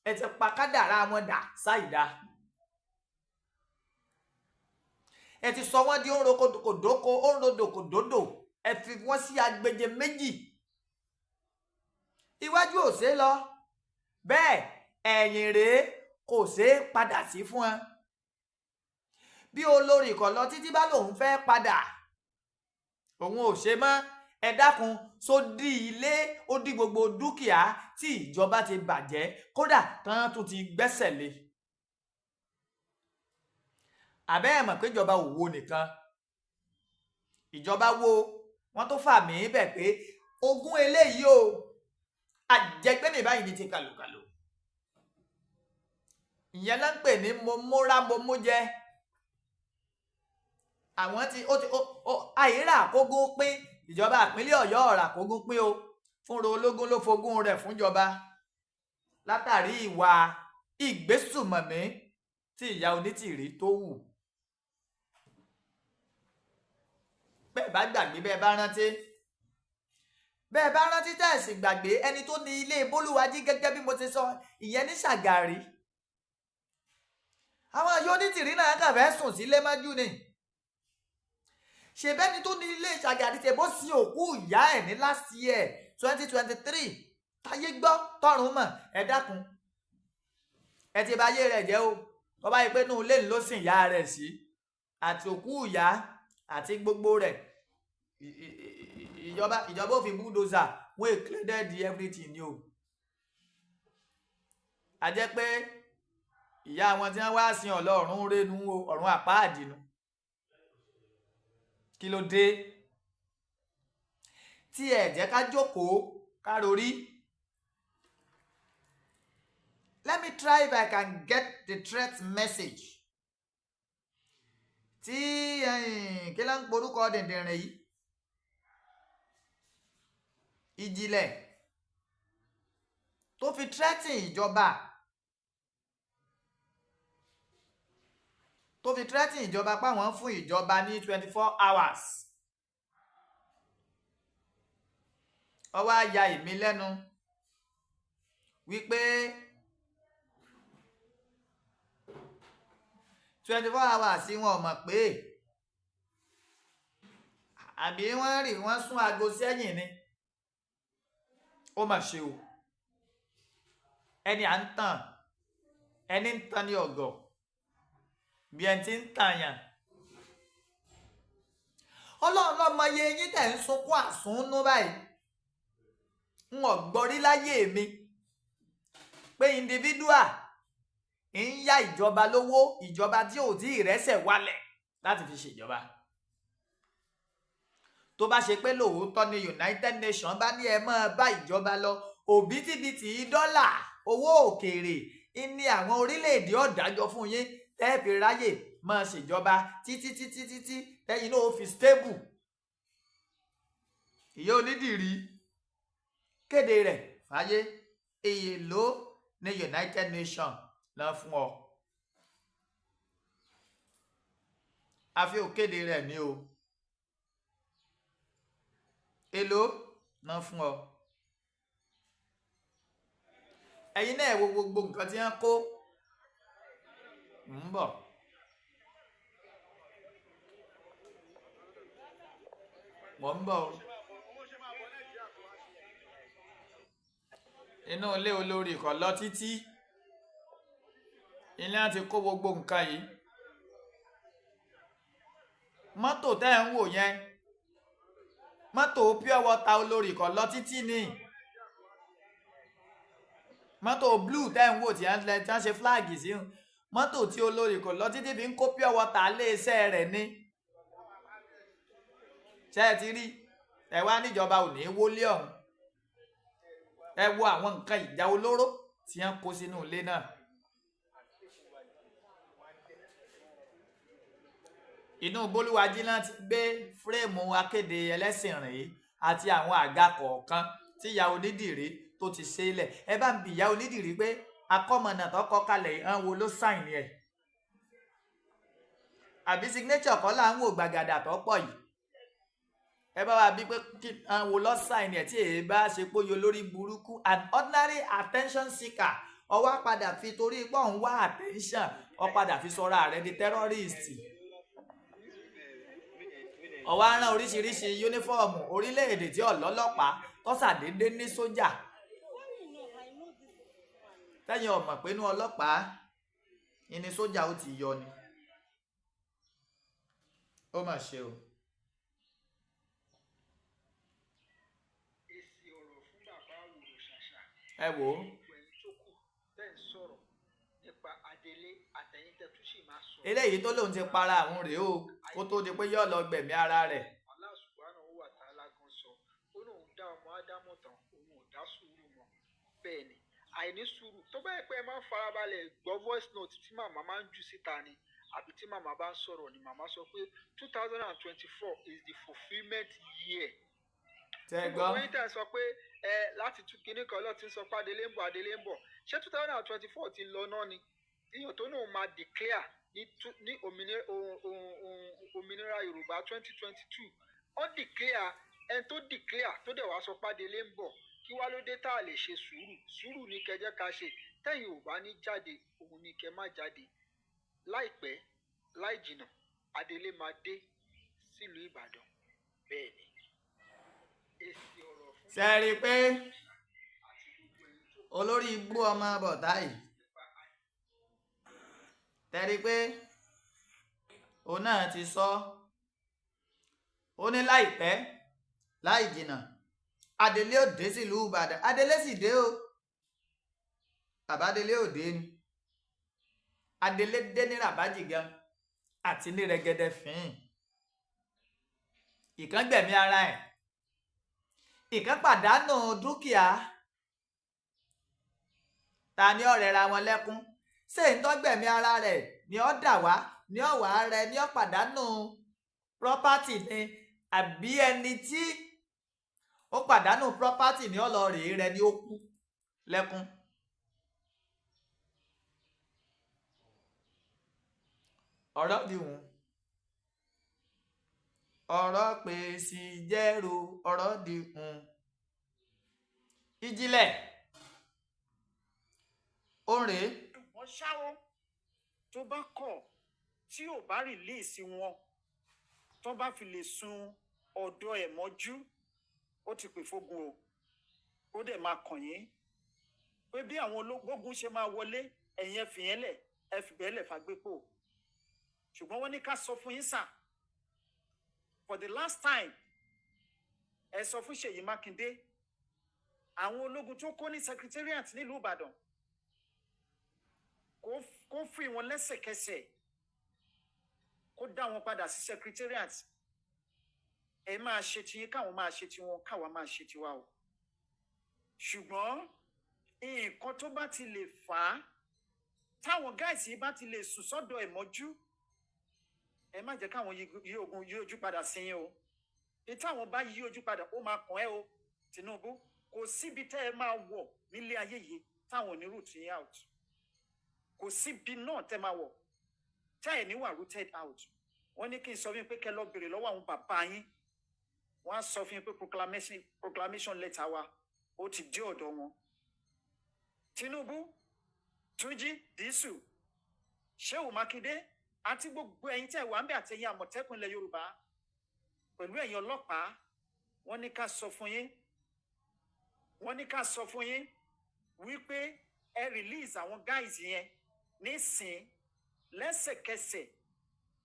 ẹ ti pa kádàrá wọn dà sáìdá, ẹ ti sọ wọ́n di òǹro kòdóko, òǹrodò kòdódò, ẹ fi wọ́n sí agbèjè méjì. Iwájú ò ṣeé lọ, bẹ́ẹ̀ ẹ̀yìn rèé kò ṣeé padà sí fún ẹ. Bí olórí kọ̀ lọ títí bá lòun fẹ́ padà, òun ò ṣe mọ́. Ẹ dákun, só dí ilé, ó dí gbogbo dúkìá tí ìjọba ti bàjẹ́, kódà tán tún ti gbẹ́sẹ̀ lé. Àbẹ́ ẹ̀ mọ̀ pé ìjọba ò wo nìkan, ìjọba wo wọ́n tó fà mí bẹ̀ pé ogún eléyìí o, àjẹgbẹ́mì báyìí ní ti kàlùkàlù. Ìyẹn ló ń pè ní mo múra mo mú jẹ. Àwọn tí ó ti ó àìrà kógún pín, ìjọba ìpínlẹ̀ Ọ̀yọ́ ọ̀rà kógún pín o, fúnra ológun ló fogún rẹ̀ fúnjọba látàrí ìwà ìgbésùmọ̀mí tí ìyá Onítìrí tó wù. Bẹ́ẹ̀ bá gbàgbé, bẹ́ẹ̀ bá rántí, bẹ́ẹ̀ bá rántí tẹ̀sí gbàgbé, ẹni tó ní ilé Bólúwájí gẹ́gẹ́ bí mo ti sọ, ìyẹn ní Ṣàgàrí, àwọn ìyá Onítìrí náà kàn fẹ́ sùn sílé mọ́jú ni. Ṣèbẹ́ni tó ní ilé Ṣàgàrí ṣe bó sin òkú ìyá ẹ̀ ní last year 2023, táyé gbọ́ tọ̀run mọ̀. Ẹ dákun, ẹ ti bà ayé rẹ̀ jẹ́ o. Tó bá yẹ pé inú ilé ló sìn ìyá rẹ̀ sí àti òkú ìyá àti gbogbo rẹ̀, ìjọba ò fi bulldozer wọ́n cleared everything ni o. A jẹ́ pé ìyá wọn tí wọ́n wá sin Ọlọ́run rénu o, ọ̀run àpáàdì nu. Kí ló dé tí ẹ jẹ́ ká jókòó ká rorí? Let me try if I can get the threat message tí kí ló ń porúkọ dìndìnrìn yìí, Ìjìnlẹ̀ tó fi threaten ìjọba, tó fi threaten ìjọba páwọn fún ìjọba ní 24 hours. Ó wá ya èmi lẹ́nu wípé 24 hours wọn ò mọ̀ pé àbí wọ́n rí wọ́n sún aago sẹ́yìn ni. Ó mà ṣe o, ẹni à ń tàn, ẹni ń tan ní ọ̀gọ̀ bí ẹni tí ń tàn yàn. Ọlọ́run ló mọ iye yín tẹ̀ ń sunkún àsúnú báyìí. N ò gbọ́ rí láyé mi pé individual ń yá ìjọba lówó, ìjọba tí ò tí ì rẹ́sẹ̀ wálẹ̀ láti fi ṣèjọba. Tó bá ṣe pé lóòótọ́ ni United Nations bá ní ẹ máa bá ìjọba lọ, Òbítíbitì dọ́là owó òkèèrè ní àwọn orílẹ̀-èdè ọ̀dájọ́ fún yín tẹ́ fi ráyè máa ṣèjọba títí títí títí tẹ́yìn náà ó fi stable. Ìyá Onídìrí, kéde rẹ̀ fáyé, èló ní United Nations lọ fún ọ? Àfi òkéde rẹ̀ ní o. Èló náà fún ọ? Ẹ̀yin náà wo gbogbo nǹkan tí wọ́n kó ń bọ̀. Mọ̀ ń bọ̀ o. Inú ilé olórí kò lọ títí, ilé á ti kó gbogbo nǹkan yìí. Mọ́tò tẹ́ ẹ̀ ń wò yẹn, mọ́tò pure water olórí kò lọ títí ni. Mọ́tò blue tẹ́ ẹ̀ ń wò tí wọ́n ṣe flag sí, mọ́tò tí olórí kò lọ títí fi ń kó pure water léeṣẹ́ rẹ̀ ni. Ṣé ẹ ti rí? Ẹ wá níjọba ò ní wọlé ọ̀hún. Ẹ wo àwọn nǹkan ìjà olóró tí wọ́n kó sínú ilé náà. Inú Bólúwájí náà ti gbé fírèmù akéde ẹlẹ́sìn rìn àti àwọn àga kọ̀ọ̀kan tí ìyá Onídìrí tó ti ṣe é lẹ̀. Ẹ bá ń bi ìyá Onídìrí pé akọ́mọ̀nà tó kọ́ kalẹ̀ ìhàn wo ló sáìn ẹ̀? Àbí signature kọ́ là ń wò gbàgàdà tó pọ̀ yìí? Ẹ bá wa bí pé kí wo ló sáìn ẹ̀ tí èyí bá ṣe póyò lórí burúkú. An ordinary attention seeker, ó wá padà fi torí pé òun wá attention, ó padà fi sọra rẹ̀ di terrorist. Ó wá rán oríṣiríṣi yúnífọ́ọ̀mù orílẹ̀-èdè tí ọ̀lọ́lọ́pàá tó ṣàdédé ní sójà. Tẹ́yìn ọ̀mọ̀ pé inú ọlọ́pàá ìní sójà ó ti yọ ni. Ó mà ṣe o. Èsì ọ̀rọ̀ fún bàbá Àwòrò Ṣàṣà. Ẹ wò ó. Gbogbo ẹ̀yin tó kù tẹ́ ń sọ̀rọ̀ nípa Adelé àtẹ̀yìn tẹ́ tún sì máa sọ̀rọ̀. Eléyìí tó lóun ti para àwọn rèé o, kó tó di pé yóò lọ gbẹ̀mí ara rẹ̀. Allah subhanahu wa ta'ala gan sọ, ó lóun dá ọmọ Ádámọ̀ tán, òun ò dá sùúrù mọ́. Bẹ́ẹ̀ ni, àìní sùúrù tó bá yẹ pé ẹ máa ń farabalẹ̀ gbọ́ voice note tí màmá máa ń jù síta ni, àbí tí màmá bá ń sọ̀rọ̀ ni, màmá sọ pé 2024 is the fulfilment year. Tẹ́ gbọ́. Gbogbo yín tẹ́ sọ pé ẹ láti tún kinní kan lọ ti ń sọ pé Adelé ń bọ̀, Adelé ń bọ̀. Ṣé 2024 ti lọ náà ni? Èèyàn tó náà máa declare ní òmìnira Yorùbá 2022. Ó declare, ẹni tó declare tó dẹ̀ wá sọ pé Adelé ń bọ̀. Kí wá ló dé tá a lè ṣe sùúrù? Sùúrù ni kẹ́ jẹ́ ká ṣe. Tẹ́yìn ò bá ní jáde, òun ni kẹ́ má jáde. Láìpẹ́, láì jìnà, Adelé máa dé sílùú Ìbàdàn. Bẹ́ẹ̀ ni. Èsì ọ̀rọ̀ fún Ṣé ẹ rí i pé olórí ibú ọmọ bọ̀dá yìí, tẹ́ rí i pé òun náà ti sọ, ó ní láìpẹ́ láì jìnà Adelé ò dé sílùú Ìbàdàn. Adelé sì dé o, bàbá Adelé ò dé ni. Adelé dé ní rabaji gan àti ní rẹ̀gẹ̀dẹ̀ fín. Ìkan gbẹ̀mí ara ẹ̀, ìkan pàdánù dúkìá. Ta ni ó rẹra wọn lẹ́kún? Ṣé ń tọ́gbẹ̀mí ara rẹ̀ ni ó dà wá, ni ó wà rẹ, ni ó pàdánù property ni, àbí ẹni tí ó pàdánù property ni ó lọ rèé rẹ ni ó kú lẹ́kún? Ọ̀rọ̀ di hùn, ọ̀rọ̀ pèsè jẹ́rò, ọ̀rọ̀ di hùn. Ìjìnlẹ̀ ó ń rèé. Ṣùgbọ́n ṣá o, tó bá kọ̀ tí ò bá rìlíìsì wọn, tó bá fi lè sun ọ̀dọ̀ ẹ̀ mọ́jú, ó ti pè fógun o. Ó dẹ̀ máa kàn yín pé bí àwọn ológun ṣe máa wọlé, ẹ̀yin ẹ fìyẹn lẹ̀, ẹ fìbẹ́ lẹ̀ fàgbépo. Ṣùgbọ́n wọ́n ní ká sọ fún yín sà, for the last time, ẹ sọ fún Ṣèyí Mákindé, àwọn ológun tó kó ní secretariat nílùú Ìbàdàn, kó free wọn lẹ́sẹ̀kẹsẹ̀, kó dá wọn padà sí secretariat. Ẹ máa ṣe tiyín, káwọn máa ṣe tiwọn, káwa máa ṣe tiwa o. Ṣùgbọ́n nǹkan tó bá ti lè fà á, táwọn guys yìí bá ti lè sùn sọ́dọ̀ ẹ̀ mọ́jú, ẹ má jẹ́ káwọn yí ogun yí ojú padà sí yín o. Ní táwọn bá yí ojú padà, ó máa kàn ẹ́ o, Tinubu. Kò síbi tẹ́ ẹ máa wọ̀ nílé ayé yìí táwọn ò ní root yín out. Kò síbi náà tẹ́ máa wọ̀ tẹ́ ẹ̀ ní wà rooted out. Wọ́n ní kí n sọ fún yín pé kẹ́ lọ béèrè lọ́wọ́ àwọn bàbá yín. Wọ́n á sọ fún yín pé proclamation letter wa, ó ti dé ọ̀dọ̀ wọn. Tinubu, Túnjí Dísù, Ṣéwù Mákindé àti gbogbo ẹ̀yin tẹ́ wà ń bẹ̀, àtẹ̀yin Àmọ̀tẹ́kùn ilẹ̀ Yorùbá pẹ̀lú ẹ̀yin ọlọ́pàá, wọ́n ní ká sọ fún yín, wọ́n ní ká sọ fún yín wípé ẹ release àwọn guys yẹn nísìn lẹ́sẹ̀kẹsẹ̀.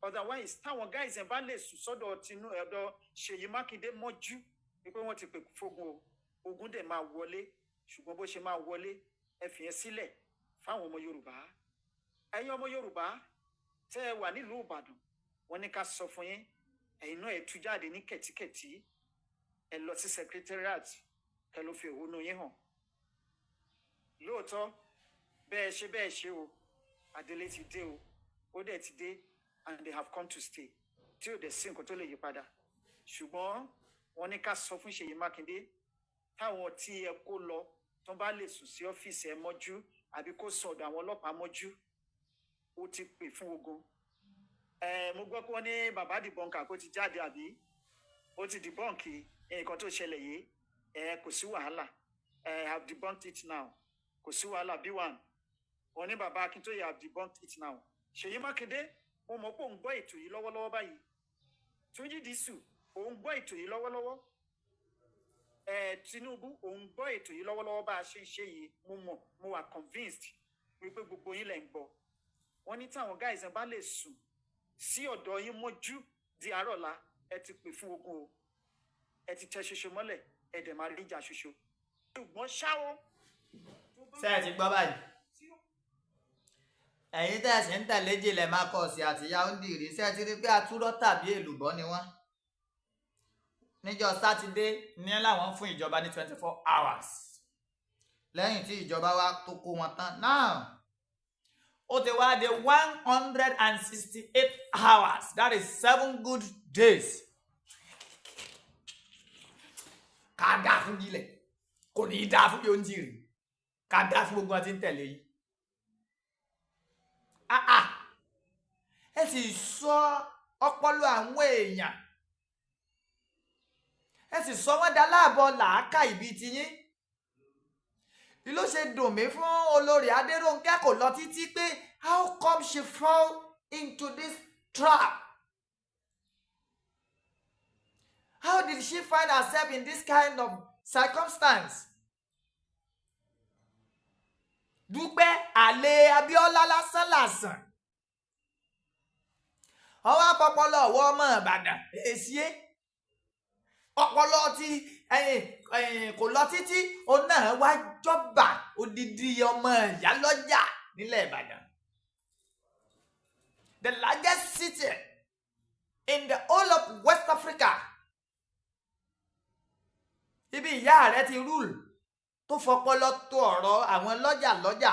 Otherwise, táwọn guys yẹn bá lè sùn sọ́dọ̀ tinú ọ̀dọ̀ Ṣèyí Mákindé mọ́jú, wípé wọ́n ti pè fógun o, ogun dẹ̀ máa wọlé. Ṣùgbọ́n bó ṣe máa wọlé, ẹ fìyẹn sílẹ̀ fáwọn ọmọ Yorùbá. Ẹ̀yin ọmọ Yorùbá tẹ́ ẹ wà nílùú Ìbàdàn, wọ́n ní ká sọ fún yín, ẹ̀yin náà ẹ tú jáde ní kẹ̀tíkẹ̀tí, ẹ lọ sí secretariat, kẹ́ ló fi ẹ̀hónú yín hàn. Lóòótọ́, bẹ́ẹ̀ ṣe bẹ́ẹ̀ ṣe o, Adélé ti dé o, ó dẹ̀ ti dé and they have come to stay, tí ò dẹ̀ sí nǹkan tó lè yí padà. Ṣùgbọ́n wọ́n ní ká sọ fún Ṣèyí Mákindé, táwọn tí ẹ kó lọ tó bá lè sùn sí ọ́fíìsì ẹ mọ́jú àbí kó sùn ọ̀dọ̀ àwọn ọlọ́pàá mọ́jú, ó ti pè fún ogun. Ẹ mo gbọ́ pé wọ́n ní bàbá debunker kó ti jáde, àbí ó ti debunk nǹkan tó ṣẹlẹ̀ yìí. Ẹ kò sí wàhálà, ẹ have debunked it now, kò sí wàhálà. B1, wọ́n ní bàbá Akíntóyè have debunked it now. Ṣèyí Mákindé, mo mọ̀ pé òun gbọ́ ètò yìí lọ́wọ́lọ́wọ́ báyìí. Túnjí Dísù, òun gbọ́ ètò yìí lọ́wọ́lọ́wọ́. Ẹ Tinubu, òun gbọ́ ètò yìí lọ́wọ́lọ́wọ́ bá a ṣe ń ṣe yìí. Mo mọ̀, mo wà convinced wípé gbogbo yín lẹ̀ ń gbọ́. Wọ́n ní táwọn guys ẹ̀ bá lè sùn sí ọ̀dọ̀ yín mọ́jú di àárọ̀ ọ̀la, ẹ ti pè fún ogun o, ẹ ti tẹ ṣoṣo mọ́lẹ̀, ẹ dẹ̀ máa rí ìjà ṣoṣo. Ṣùgbọ́n ṣáwọ́. Ṣé ẹ ti gbọ́ báyìí? Ẹ̀yin tẹ́ ẹ sì ń tẹ̀lé Jìnlẹ̀ Marcus àti Yaoundé, ṣé ẹ ti rí pé atúrọ́ tàbí èlùbọ́ ni wọ́n? Níjọ́ Sátidé ní láwọn fún ìjọba ní 24 hours lẹ́yìn tí ìjọba wa tó kó wọn tán náà. Ó ti wá di 168 hours, that is 7 good days. Ká dáa fún jílẹ̀, kò ní í dáa fún Yaoundé, ká dáa fún gbogbo wọn tí ń tẹ̀lé yìí. Ah ah, ẹ sì sọ ọpọlọ àwọn èèyàn, ẹ sì sọ wọ́n dá láàbọ̀ làákà ìbí tiyín. Ló ṣe dùn mí fún olórí Adérónkẹ́ kò lọ títí pé how come she fall into this trap? How did she find herself in this kind of circumstance? Dúpẹ́ àlè Abíọ́lá lásán làsàn, ọwọ́ àpọpọlọ ọwọ́ ọmọ Ìbàdàn èsì é ọpọlọ tí kò lọ títí, òun náà wá jọba odidi ọmọ ìyá lọ́jà nílẹ̀ Ìbàdàn, the largest city in the whole of West Africa, ibi ìyá rẹ ti rule, tó fọpọlọ tó ọ̀rọ̀ àwọn lọ́jà lọ́jà,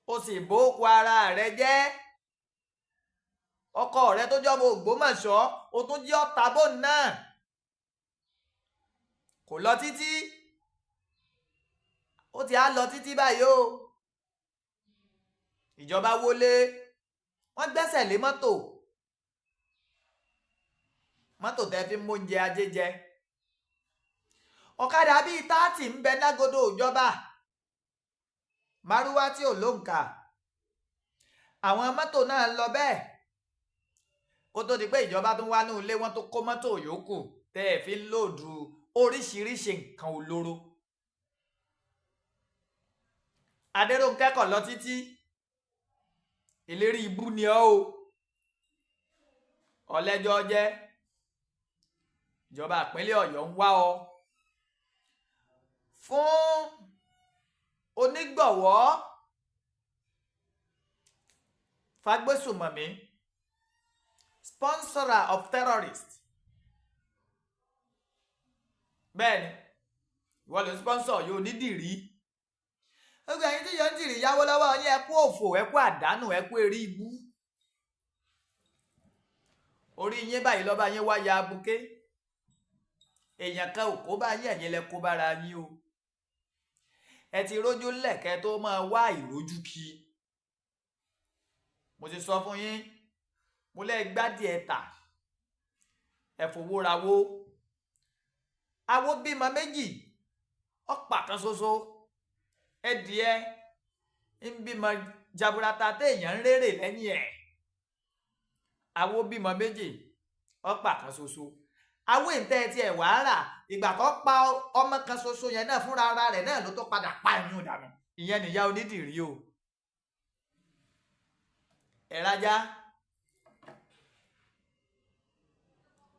ó sì bókun ara rẹ jẹ́. Ọkọ rẹ tó jọmọ Ògbómọ̀ṣọ́, ó tún jẹ́ ọ̀tá bóun náà kò lọ títí, ó ti á lọ títí báyìí o. Ìjọba wọlé, wọ́n gbẹ́sẹ̀ lé mọ́tò, mọ́tò tẹ́ fi ń móúnjẹ ajé jẹ. Ọ̀kadà bíi 30 ń bẹ lágodo ìjọba, márúwá tí ò lóǹkà, àwọn mọ́tò náà lọ bẹ́ẹ̀. Kó tó di pé ìjọba tó wá ní ilé wọn tó kó mọ́tò yòókù tẹ́ ẹ fi ń load oríṣiríṣi nǹkan olóró. Adérónkẹ́ kọ̀ lọ títí, ìlérí ibú ni ọ́ o, ọlẹ́jọ́ jẹ́. Ìjọba ìpínlẹ̀ Ọ̀yọ́ ń wá ọ fún onígbọ̀wọ́ fagbésùmọ̀mí, sponsorer of terrorists. Bẹ́ẹ̀ ni. Ìwọ ló ń sponsor yóò nídìrí. Gbogbo ẹ̀yin tí yóò ń dìrí yáwó lọ́wọ́ yín, ẹ kú òfò, ẹ kú àdánù, ẹ kú eré ibú. Orí yín báyìí lọ́ba yín wá ya abuké. Èèyàn kan ò kó bá yín, ẹ̀yin lẹ kó bára yín o. Ẹ ti rójú lẹ̀kẹ́ tó máa wá ìrójú kí. Mo ti sọ fún yín, mo lẹ́ gbádìí ẹ̀ tà, ẹ fowó rawó. Awó bímọ méjì, ọ̀pá kan ṣoṣo. Ẹdìẹ ń bímọ jaburata téèyàn ń rérè lẹ́yìn ẹ̀. Awó bímọ méjì, ọ̀pá kan ṣoṣo. Awó ìtẹ́ tiẹ̀ wàá rà, ìgbà tó pa ọmọ kan ṣoṣo yẹn náà fúnra ara rẹ̀ náà ló tó padà pa ẹ̀yìn dànù. Ìyẹn nìyá onídìrí o. Ẹ̀rájá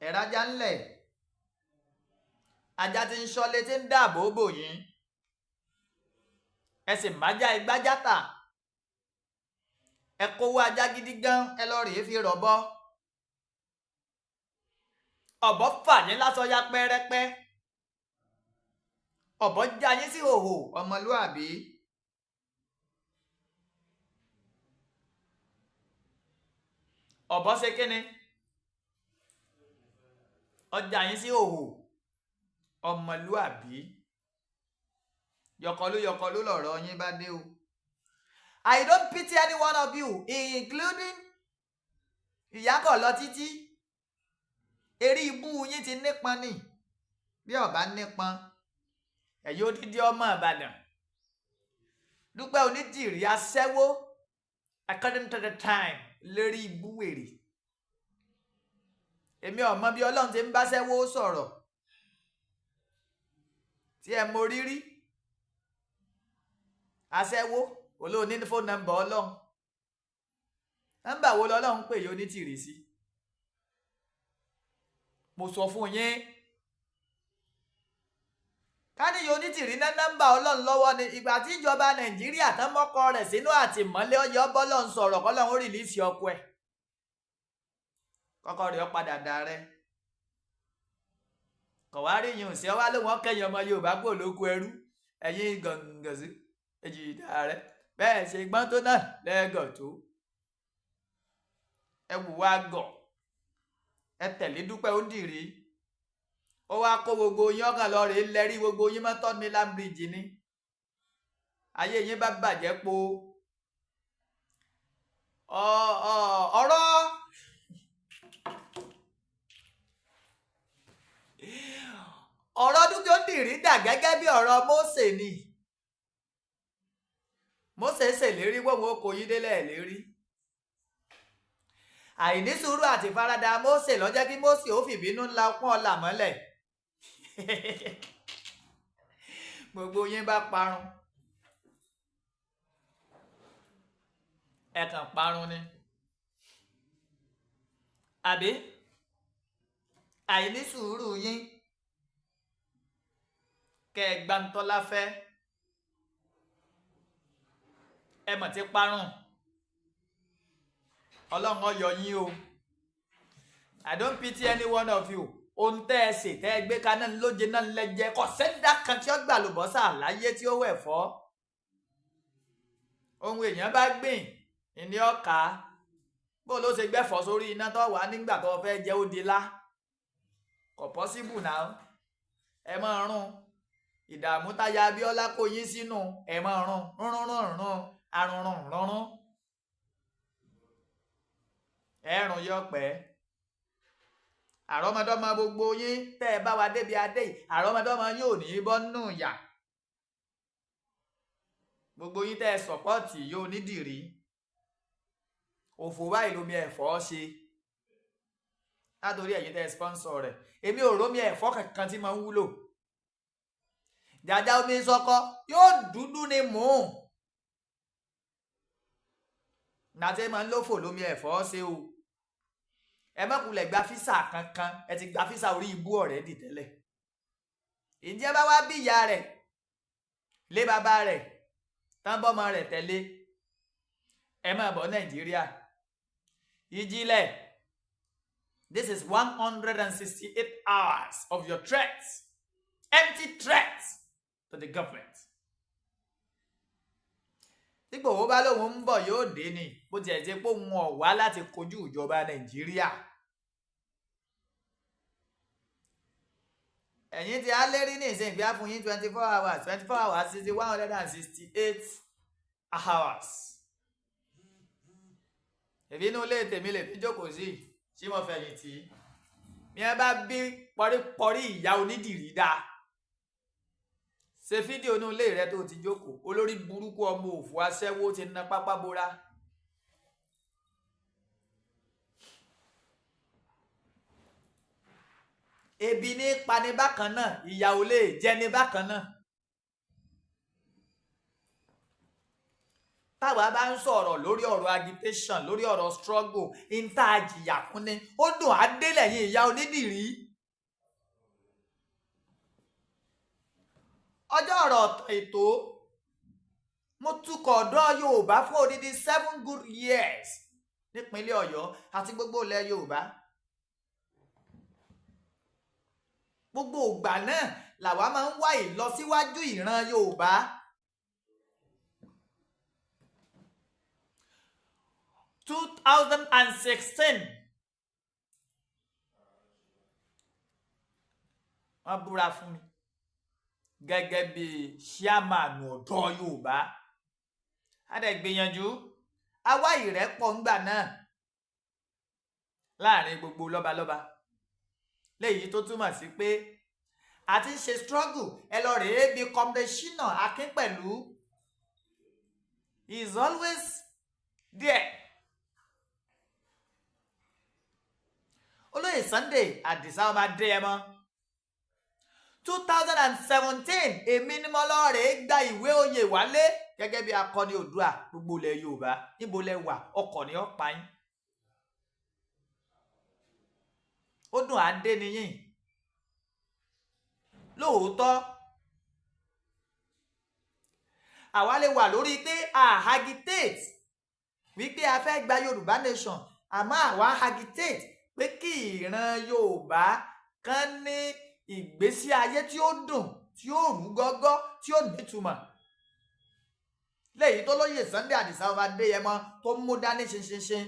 ẹ̀rájá ńlẹ̀, ajá tí ń ṣọ́lé tí ń dáàbò bò yín, ẹ sì májá igbájá tà, ẹ kówó ajá gidi gan, ẹ lọ rèé fi rọ̀bọ. Ọ̀bọ fà yín lásọ ya pẹ́rẹ́pẹ́, ọ̀bọ já yín sí hòhò ọmọlúàbí. Ọ̀bọ ṣe kíni? Ọjà yín sí hòhò ọmọlúàbí. Yọkọlú yọkọlú lọ̀rọ̀ yín bá dé o. I don't pity any one of you, including ìyá kọ̀ lọ títí. Eré ibú yín ti nípọn ni bí ọba nípọn. Ẹ̀yin odidi ọmọ Ìbàdàn, Dúpẹ́ Onítìrí aṣẹ́wó according to the time lérí ibú wèrè. Èmi ọmọ bí Ọlọ́run ti ń bá ṣẹ́wó sọ̀rọ̀ tí ẹ mọ rírí. Aṣẹ́wó olóòní ní fóònù nọ́mbà Ọlọ́run. Nọ́mbà wo lọ́lọ́run pè yín Onítìrí sí? Mo sọ fún yín, káníyàn Onítìrí ná nọ́mbà Ọlọ́run lọ́wọ́ ni. Ìgbà tí ìjọba Nàìjíríà tán mọ́kọ rẹ̀ sínú àtìmọ́lé, ọyọ́ bọ́lọ́run sọ̀rọ̀ kọ́lọ́run ó release ọkọ ẹ̀, kọ́kọ́ rẹ̀ ó padà dà rẹ̀. Kọ̀wárí yìí ò sí ọwá lóun ọkẹyìn ọmọ Yorùbá kúrò lóko ẹrú. Ẹ̀yin gàngàn sí èjì ìdá rẹ̀ bẹ́ẹ̀ ṣe gbọ́n tó náà lẹ́gàn tó. Ẹ wù wá gọ̀, ẹ tẹ̀lé Dúpẹ́ Onídìrí. Ó wá kó gbogbo yín ọkàn lọ rèé lẹ́rí gbogbo yín mọ́ Third Mainland Bridge ni. Ayé yín bá bàjẹ́ po. Ọ̀rọ̀ Dúpẹ́ Onídìrí dà gẹ́gẹ́ bí ọ̀rọ̀ Mósè ni. Mósè ṣèlérí wọ́n ó kó yín délẹ̀ lérí. Àìní sùúrù àti faradà Mósè ló jẹ́ kí Mósè ó fìbínú ńlá pọ́n ọ̀la mọ́lẹ̀. Gbogbo yín bá parun. Ẹ kàn parun ni. Àbí àìní sùúrù yín kẹ́ ẹ gbàǹtọ́lá fẹ́, ẹ mọ̀ ti parun. Ọlọ́run ó yọ yín o. I don't pity any one of you. Ohun tẹ́ ẹ sè tẹ́ ẹ gbé kaná lóje náà lẹ́jẹ́, kò sẹ́dá kan tí ó gbà lùbọ́sà láyé tí ó wẹ̀ fọ́. Ohun èèyàn bá gbìn ìní ọ̀ka. Bó ló ṣe gbẹ́fọ́ sórí iná tó wà nígbà tó fẹ́ jẹ́ ó di lá? Kò possible now. Ẹ máa rún ìdààmú táyà Abíọ́lá kó yín sínú, ẹ máa rún rún rún rún arúnrún rúnrún. Ẹ̀rùn yọpẹ́ àrọ́mọdọ́mọ gbogbo yín tẹ́ ẹ bá wa débi adé yìí, àrọ́mọdọ́mọ yín ò ní í bọ́ nù yà. Gbogbo yín tẹ́ ẹ support yóò nídìrí. Òfò báyìí lomi ẹ̀fọ́ ṣe látòrí ẹ̀yin tẹ́ ẹ sponsor rẹ̀. Èmi ò rómi ẹ̀fọ́ kankan tí máa ń wúlò. Jàjà omi sọkọ yóò dúdú ni mò ń nàtẹ́ máa ń lófò lómi ẹ̀fọ́ ṣe o. Ẹ má kulẹ̀ gba físà kankan, ẹ ti gba físà orí ibú already tẹ́lẹ̀. Ìjẹ́ bá wá bí ìyá rẹ̀ lé bàbá rẹ̀ tán bọ́mọ rẹ̀ tẹ̀lé, ẹ máa bọ̀ Nàìjíríà. Ìjìnlẹ̀, this is 168 hours of your threats, empty threats. to the government. Tí Ìgbòho bá lóun ń bọ̀, yóò dé ni. Bó tiẹ̀ jẹ́ pé òun ò wá láti kojú ìjọba Nàìjíríà. Ẹ̀yin tí a lérí ní ìsìn ìgbé fún yín 24 hours, 24 hours sí 168 hours. Ìbínú ilé tèmi lè fi jókòó sí tí mo fẹ̀yìn tì í. Bí wọ́n bá bí pọ̀rípọ̀rí ìyá onídìrí dáa, ṣe fídíò inú ilé rẹ tó ti jókòó. Olórí burúkú, ọmọ òfò, aṣẹ́wó ti na pápá bora. Ebi ní pani bákan náà, ìyà ò lè jẹni bákan náà. Táwa bá ń sọ̀rọ̀ lórí ọ̀rọ̀ agitation, lórí ọ̀rọ̀ struggle, ń tá a jìyà fún ni ó dùn á délẹ̀ yín, ìyá onídìrí. Ọjọ́ ọ̀rọ̀ ọ̀tàn ètò, mo tukọ̀ ọ̀dọ́ Yorùbá fún odidi 7 good years nípínlẹ̀ Ọ̀yọ́ àti gbogbo ilẹ̀ Yorùbá. Gbogbo ìgbà náà làwa máa ń wá ìlọsíwájú ìran Yorùbá. 2016, wọ́n búra fún mi gẹ́gẹ́ bí chairman ọ̀dọ́ Yorùbá. A dẹ̀ gbìyànjú, a wá ìrẹ́pọ̀ ńgbà náà láàrin gbogbo lọ́balọ́ba, léyìí tó túmọ̀ sí pé a ti ń ṣe struggle. Ẹ lọ rèé bí Comrade Shina Akínpẹ̀lú he is always there. Olóyè Sunday Àdìsá ọmọ Adéyẹmọ, 2017, èmi ni mo lọ rèé gba ìwé oyè wálé gẹ́gẹ́ bí akọni Oòduà gbogbo ilẹ̀ Yorùbá. Níbo lẹ wà? Ọkọ̀ ni ó pa yín. Ó dùn á dé nìyín lóòótọ́. Àwa lè wà lórí pé a agitate wípé a fẹ́ gba Yorùbá nation, àmọ́ àwa agitate pé kí ìran Yorùbá kan ní ìgbésí ayé tí ó dùn, tí ó rú gọ́gọ́, tí ó nítumọ̀, léyìí tó lóye Sunday Àdìsá ọba Adéyẹmọ tó mú dání ṣinṣinṣin.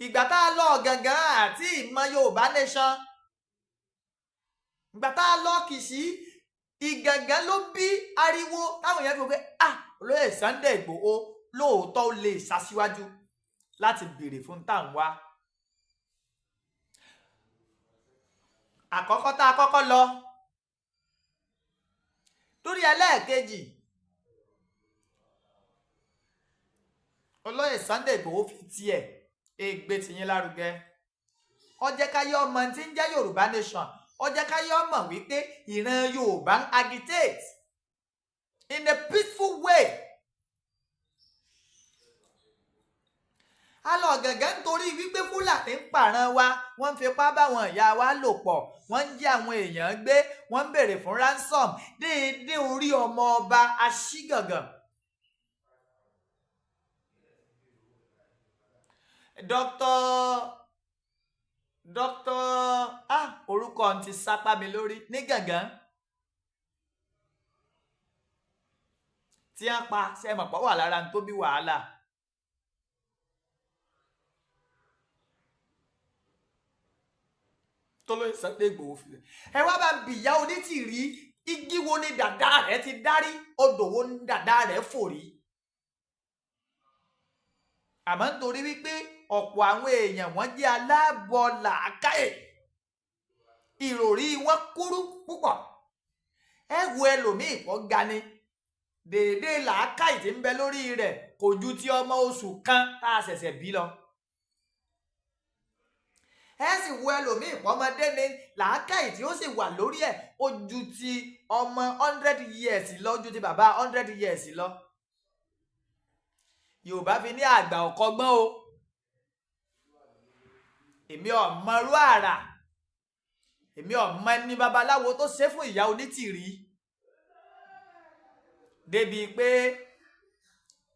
Ìgbà tá a lọ gangan àti ìmọ̀ Yorùbá nation, ìgbà tá a lọ Kìṣí, Ìgàngán ló bí ariwo táwọn èèyàn fi wò pé, ah, olóyè Sunday Ìgbòho lóòótọ́ ó lè ṣaṣíwájú láti béèrè fún tá à ń wá. Àkọ́kọ́ tá a kọ́kọ́ lọ lórí ẹlẹ́ẹ̀kejì, olóyè Sunday Ìgbòho fi tiẹ̀ ègbè tìyín lárugẹ. Ó jẹ́ káyé ọmọ tí ń jẹ́ Yorùbá nation. Ó jẹ́ káyé ọmọ wípé ìran Yorùbá ń agitate in a peaceful way. A lọ gàngán nítorí wípé Fúlàní ń pààràn wa, wọ́n ń fipá báwọn ìyá wa lò pọ̀, wọ́n ń jí àwọn èèyàn gbé, wọ́n ń béèrè fún ransom déédéé orí ọmọ ọba aṣígàngàn. Dr. ah, orúkọ ń ti sápá mi lórí ní gàngán tí wọ́n pa ṣe mọ̀ pọ̀ wà lára tó bí wàhálà. Tó lóye Sunday Igboho fi ẹ wá bá ń bìyà onítìrí, igi wo ni dàda rẹ ti dárí? Odò wo ni dàda rẹ fò rí? Àmọ́ nítorí wípé ọ̀pọ̀ àwọn èèyàn wọ́n jẹ́ aláàbọ̀ làákàyè, ìròrí wọn kúrú púpọ̀. Ẹ wo ẹlòmíì kọ́ ga ni, dèédé làákàyè tí ń bẹ lórí rẹ̀ kò ju ti ọmọ oṣù kan tá a ṣẹ̀ṣẹ̀ bí lọ. Ẹ sì wo ẹlòmíì pọ́mọdé ni, làákàyè tí ó sì wà lórí ẹ̀ ó ju ti ọmọ 100 years lọ, ó ju ti bàbá 100 years lọ. Yorùbá fi ní àgbà ọ̀kọ́gbọ́n o. Èmi ọ̀mọ̀rú àrà, èmi ọ̀mọ ẹni babaláwo tó ṣe fún ìyá onítìrí débi pé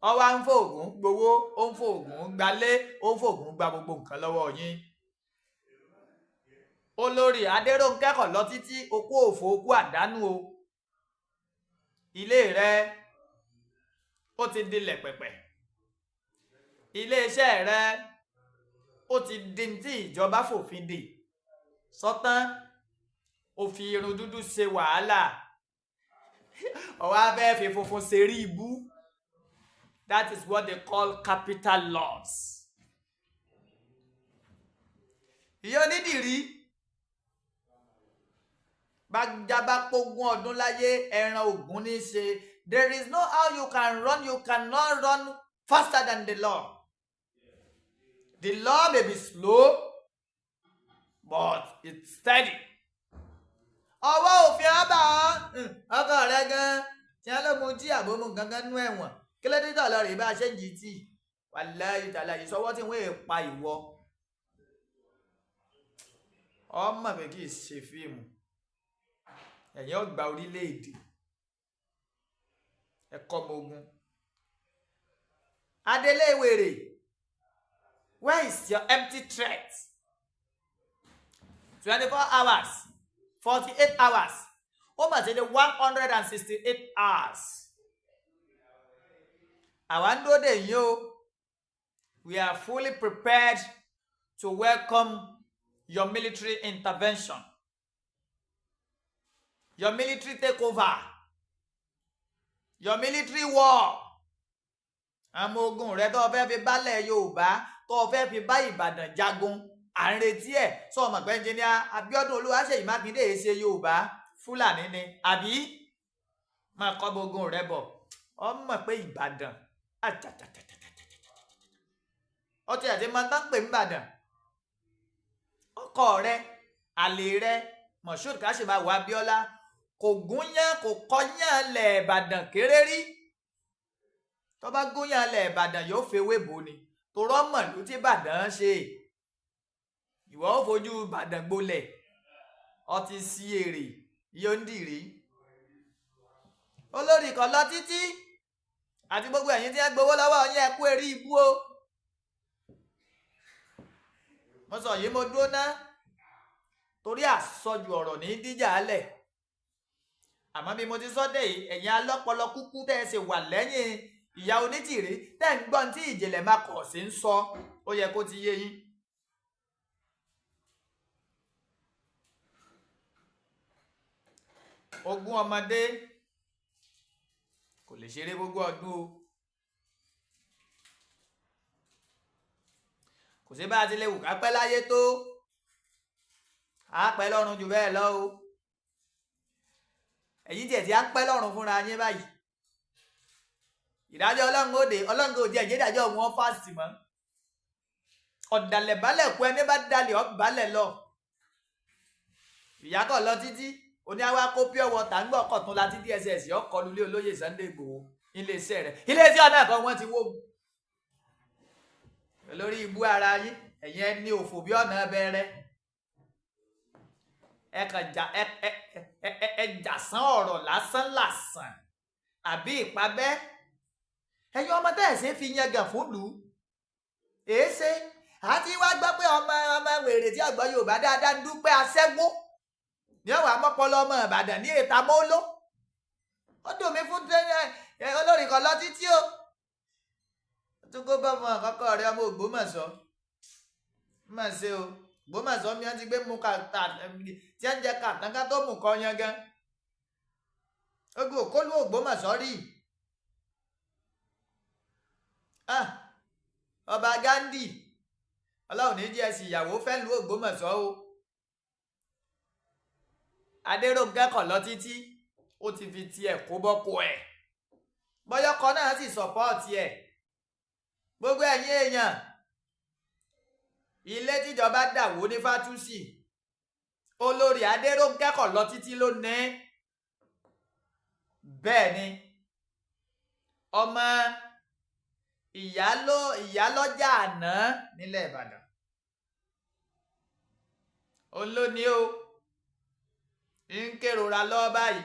ọwá ń fòògùn gbowó, ó ń fòògùn gbalé, ó ń fòògùn gba gbogbo nǹkan lọ́wọ́ yín. Olórí Adérónkẹ́ kọ̀ lọ títí, okú òfò, okú àdánù o. Ilé rẹ ó ti dilẹ̀ pẹ̀pẹ̀, iléeṣẹ́ rẹ ó ti di tí ìjọba fòfin dè sọ́tán. Ó fi irun dúdú ṣe wàhálà, ọwọ́ abẹ́ fi funfun ṣe rí ibú. That is what they call capital loss. Ìyá onídìrí bá pógún ọdún láyé, ẹran ògún ní í ṣe. There is no how you can run. You cannot run faster than the law. The law may be slow, but it's steady. Ọwọ́ òfin ọba ọkọ rẹ gan tí wọn ló mu tí àbómú gangan nú ẹ̀wọ̀n. Kí ló dé tó lọ rè bá a ṣe ń jí tí wàláyé tàlà yìí sọwọ́ tí wọ́n pa ìwọ ọmọ mi kì í ṣe fíìmù. Ẹ̀yin ọgbà orílẹ̀-èdè ẹ̀kọ́ ọmọ ogun. Adelé wèrè, where is your empty threat? 24 hours, 48 hours, ó mà ti di 168 hours. Àwa ń dúró dè yín o. We are fully prepared to welcome your military intervention, your military takeover, your military war. Àwọn ogun rẹ tó fẹ́ fi bálẹ̀ Yorùbá, tó fẹ́ fi bá Ìbàdàn jagun, à ń retí ẹ̀. Sọ ọmọ pé Engineer Abíọ́dún Olúwaṣèyí Mákindé yìí ṣe Yorùbá, Fúlàní ni, àbí? Máa kọ́ ogun rẹ bọ̀. Ọmọ pé Ìbàdàn ọtí àti máa ń pè ní Ìbàdàn. Ọkọ rẹ, àlè rẹ, Moshood Káṣímáwò Abíọ́lá, kò gúnyán, kò kọyán lẹ̀ Ìbàdàn kéré rí. Tó bá gúnyán lẹ̀ Ìbàdàn, yóò fewé bò ni, torọ́ mọ̀ ló ti Ìbàdàn ṣe. Ìwọ ó fojú Ìbàdàn gbolẹ̀, ọtí sí èrè yóò ń dìrí. Olórí kan lọ títí àti gbogbo ẹ̀yin tí wọ́n gbowó lọ́wọ́ yín, ẹ kú eré ibú o. Mo sọ yìí, mo dúró ná, torí àsọjù ọ̀rọ̀ ní díjà lẹ̀. Àmọ́ bí mo ti sọ dé yìí, ẹ̀yin alọ́pọlọ kúkú tẹ́ ẹ ṣe wà lẹ́yìn ìyá onítìrí, tẹ́ ń gbọ́n tí ìjìnlẹ̀ máa kọ̀ sí ń sọ, ó yẹ kó ti yé yín. Ogún ọmọdé kò lè ṣeré gbogbo ọdún o. Kò sí bá a ti lè wù ká pẹ́ láyé tó, á pẹ́ lọ́run jù bẹ́ẹ̀ lọ o. Ẹ̀yin tiẹ̀ tí á pẹ́ lọ́run fúnra yín báyìí. Ìdájọ́ Ọlọ́run ó dé. Ọlọ́run kò tiẹ̀ jẹ́ ìdájọ́ wọn fásitì mọ́. Ọ̀dàlẹ̀ balẹ̀ kú, ẹni bá dalẹ̀ ọ́ balẹ̀ lọ. Ìyá kọ̀ lọ títí oní àwa kó pure water ńgbọ́ ọkọ̀ tún la tí DSS ọkọ̀ lulẹ̀ olóyè Sunday Igboho iléeṣẹ́ rẹ̀, iléeṣẹ́ ọ̀nà kan wọ́n ti wó lórí ibú ara yín. Ẹ̀yin ẹni òfò bí ọ̀nà bẹ̀rẹ̀, ẹ kàn jà, ẹ ẹ ẹ ẹ jà sán ọ̀rọ̀ lásán lásán àbí ìpabẹ́. Ẹ̀yin ọmọ tẹ́ ẹ̀ ṣe fi yangàn fún lù ú èéṣe àti wá gbọ́ pé ọmọ ọmọ wèrè tí ọ̀gbọ́n Yorùbá dáadáa ń dúpẹ́ aṣẹ́wó ní ọ̀wà mọ́pọ́lọ́ ọmọ Ìbàdàn ní èta mọ́ló. Ó dùn mí fún olórí kan lọ títí o tún kó bá ọmọ àkọ́kọ́ rẹ, ọmọ Ògbómọ̀ṣọ́ mà ṣe o. Ògbómọ̀ṣọ́ mi wọ́n ti gbé mu kàtà tí wọ́n ń jẹ kàtàkà tó mú kọ́ yan gan. Ogun òkólú Ògbómọ̀ṣọ́ rí. Ọba Gandhi, Ọlọ́run ní jẹ́ ẹ̀sìn ìyàwó fẹ́ lu Ògbómọ̀ṣọ́ o. Adéròǹkẹ́ kọ̀ lọ títí, ó ti fi tiẹ̀ kó bọ́kọ ẹ̀, bọ́yọ́kọ náà sì sọ̀pọ́ọ̀tì ẹ̀. Gbogbo ẹ̀yin èèyàn, ilé tíjọba dà wó ní Fátúsì, olórí Adéròǹkẹ́ kọ̀ lọ títí ló ní. Bẹ́ẹ̀ ni ọmọ ìyálọ́jà àná nílẹ̀ Ìbàdàn òun ló ní o ń kérora lọ báyìí.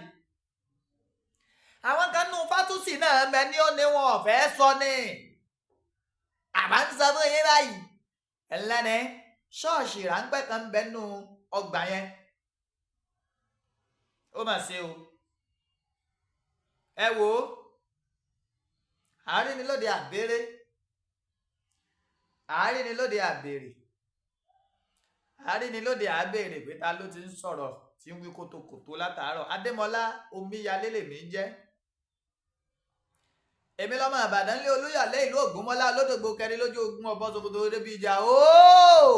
Àwọn kan nù Fátúsì náà bẹ ní ó ní wọn ò fẹ́ sọ ni àbá ń sọ fún yín báyìí. Ẹlẹ́ni ṣọ́ọ̀ṣì ráńpẹ́ kan ń bẹ nù Ọgbà yẹn, ó mà ṣe o. Ẹ wò ó, àárín ni lóde àbérè, àárín ni lóde àbèrè, àárín ni lóde àbèrè pé ta ló ti ń sọ̀rọ̀ tí ń wí kótókòtó látàárọ̀. Adémọlá Omíyalé lèmi ń jẹ́. Èmi lọ́mọ Ìbàdàn lé Olúyọ̀lé, ìlú Ògbómọ́lá, lódògbò kẹrin lójú ogun ọ̀bọ Sokoto débi ìjà ooo.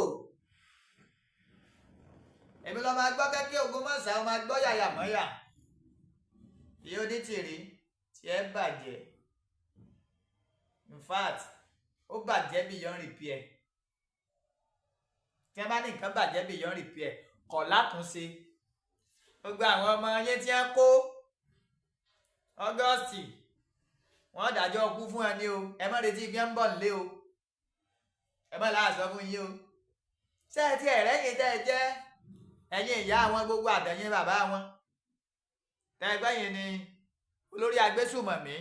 Èmi lọ́mọ agbọ́ kẹ́kẹ́ ogun mọ̀sá, ọmọ agbọ́ yàyà mọ́yà. Ìyá Onítìrí, tí ẹ bàjẹ́, in fact, ó bàjẹ́ beyond repair. Tí wọ́n bá ní nǹkan bàjẹ́ beyond repair, kọ̀ látúnṣe. Gbogbo àwọn ọmọ yẹn tí wọ́n kó August, wọ́n dájọ́ kú fún ẹ ní o. Ẹ má retí bí wọ́n ń bọ̀ nílé o. Ẹ má láàṣọ fún yín o. Ṣé ẹ ti ẹ̀rẹ́yìn tẹ́ ẹ jẹ́ ẹ̀yin ìyá wọn gbogbo, àtẹ̀yìn bàbá wọn tẹ́ ẹ gbẹ́yìn ni olórí agbésùmọ̀mí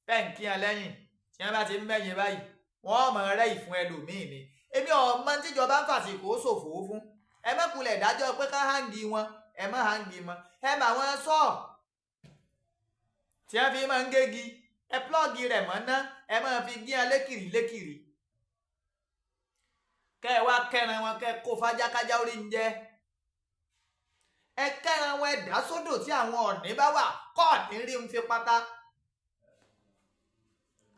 tẹ́ ń kí ẹ lẹ́yìn tí wọ́n bá ti ń mẹ́yìn báyìí, wọ́n mọ̀ rẹ́ ìfún ẹlòmíì ni. Èmi ọmọ tíjọba ń fàsìkò ṣòfò fún. Ẹ má kulẹ̀ dájọ́ pé ká hang wọn. Ẹ má hang wọn. Ẹ mà wọn sọ tí wọ́n fi máa ń gégi, ẹ plug rẹ̀ mọ́ ná, ẹ máa fi gé ẹ lékìrí lékìrí, kẹ́ ẹ wá kẹ́ran wọn, kẹ́ ẹ kó fájákájá orí ń jẹ. Ẹ kẹ́ran wọn, ẹ dá sódò tí àwọn ọ̀nì bá wà, kọ́ọ̀nì rí ń fi pátá.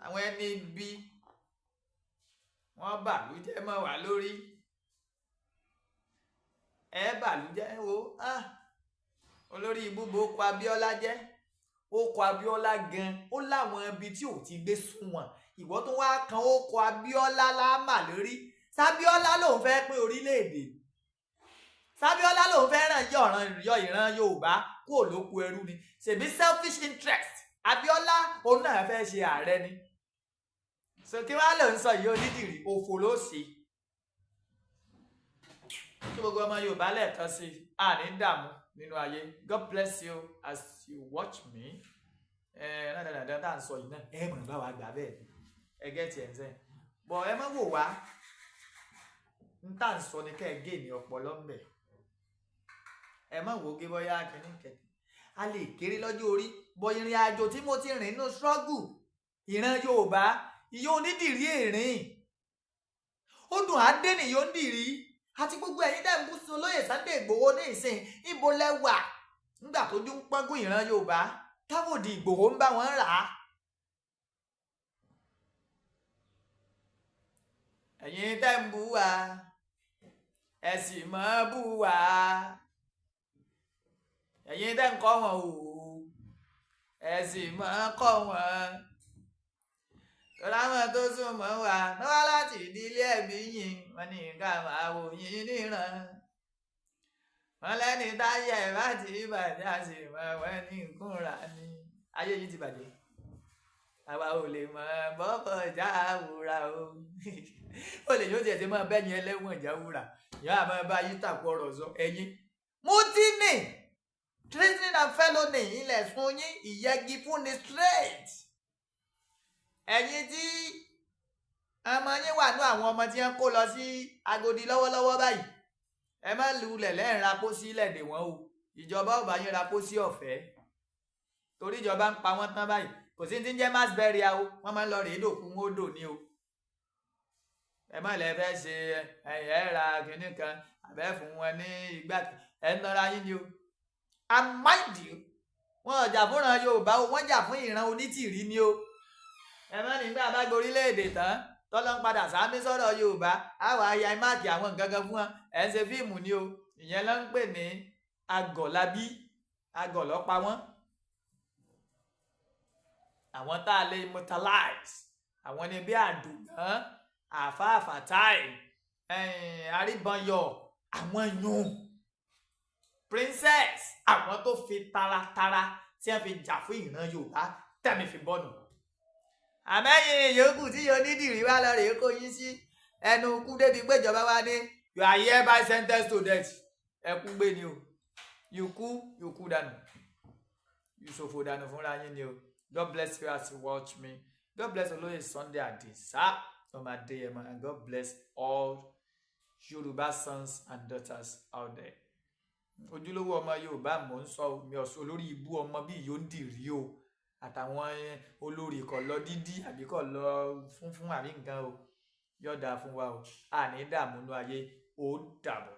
Àwọn ẹni bí wọ́n bàlújẹ́ mọ́ wà lórí, ẹ bàlújẹ́ wo. Ah, olórí ibùbó kọ Abíọ́lá jẹ́, ó kọ Abíọ́lá gan, ó láwọn ibi tí ò ti gbé sunwọ̀n. Ìwọ tó wá kan, ó kọ Abíọ́lá láàmà lórí. Sábíọ́lá lòun fẹ́ pín orílẹ̀-èdè, Sábíọ́lá lòun fẹ́ ràn yọ ọ̀ràn yọ ìran Yorùbá kúrò lóko ẹrú ni. Ṣèbí selfish interest Abíọ́lá, òun náà fẹ́ ṣe ààrẹ ni. So kí wàá lòun sọ yìí, Onídìrí, òfò ló ṣe kí gbogbo ọmọ Yorùbá lẹ́ẹ̀kan sí i. Àní dààmú nínú ayé. God bless you as you watch me. Ẹ náà dáadáa tá à ń sọ yìí náà, ẹ mọ̀ bá wa gbà bẹ́ẹ̀. Ẹ get ẹ̀ ń sẹ́yìn bọ̀, ẹ má wò wá. N tá à ń sọ ni kẹ́ ẹ gé ní ọpọlọ ń bẹ̀. Ẹ má wò ó gé bọ́yá kínní kẹ̀kẹ́. A lè kéré lọ́jọ́ orí bọ̀, ìrìn àjò tí mo ti rìn nínú struggle ìran Yorùbá, ìyá Onídìrí èrìn ó dùn á dé nìyó ń dìrí àti gbogbo ẹ̀yin dẹ́ ń bú sí olóyè Sunday Ìgbòho ní ìsìn. Ibo lẹ wà nígbà tójú ń pọ́ngún ìran Yorùbá, táwòdì Ìgbòho ń bá wọn rà á? Ẹ̀yin tẹ́ ń bú wa, ẹ sì mọ́ bú wa. Ẹ̀yin tẹ́ ń kọ́ wọn o, ẹ sì mọ́ kọ́ wọn. Tọ́lá wọn tó súnmọ́ wa náwó láti ìdílé ẹ̀mí yìí, wọ́n ní ká máa wò yín níran. Wọ́n lẹ́ni táyà ẹ̀ bá ti bàjẹ́, àṣì mọ́ wọ́n ní kúnra ní. Ayé yìí ti bàjẹ́, àwa ò lè mọ bọ́bọ̀ já wúrà o. Ó lè yóò tiẹ̀ ti máa bẹ́yìn ẹlẹ́wọ̀n já wúrà, yóò àmọ́ bá yí tàkú ọ̀rọ̀ sọ. Ẹ̀yin mutiny, treason and felony ilẹ̀ fún yín, ìyẹgi fún ni straight. Ẹ̀yin tí ọmọ yín wà ní àwọn ọmọ tí wọ́n kó lọ sí Agodi lọ́wọ́lọ́wọ́ báyìí, ẹ má lulẹ̀ lẹ́ẹ̀rin rapó sílẹ̀ dè wọ́n o. Ìjọba ò bá yín rapó sí ọ̀fẹ́, torí ìjọba ń pa wọ́n tán báyìí. Kò sí ti ń jẹ́ mass burial o. Wọ́n máa ń lọ rèé dòkun ó dò ní o. Ẹ má lẹ fẹ́ ṣe ẹ ra kinní kan àbẹ́ fún wọn ní ìgbà, ẹ ń tọ́ra yín ni o. And mind you, wọn ò jà fúnra Yorùbá o, wọ́n jà fún ìran Onítìrí ni o. Ẹ má nígbà bá gborílẹ̀-èdè tán, tọ́lọ́ ń padà sáámi sọ̀rọ̀ Yorùbá, àwọn aya mark àwọn nǹkan kan fún wọn. Ẹ̀ ń ṣe fíìmù ni o. Ìyẹn ló ń pè ní agọ̀lábí, agọ̀lọ́pa wọn. Àwọn tá a lè immortalize, àwọn ni bí Àdùgán, Àfáà Fatai, Àríbọnyọ, àwọn yun princess, àwọn tó fi taratara tí wọ́n fi jà fún ìran Yorùbá tẹ̀mí fi bọ́nu. Àmẹ́yìn yòókù tí yóò nídìrí wá lọ rèé kó yín sí ẹnu kú débi pé ìjọba wa ní "You are hereby sentenced to death." Ẹ kú gbé ni o. You kú, you kú dànù, you ṣòfò dànù fúnra yín ni o. God bless you as you watch me. God bless Olóyè Sunday Adisa ọmọ Adéyẹmọ, and God bless all Yoruba sons and daughters out there. Ojúlówó ọmọ Yorùbá mò ń sọ, mi ọ̀sọ́ olórí ibú ọmọ bíi yóò ń dìrí o, àtàwọn olórí kọ̀ lọ dídí àbí kọ̀ lọ funfun àbí nǹkan o. Yóò dáa fún wa o, àní dààmú nú ayé. Ó dàbọ̀.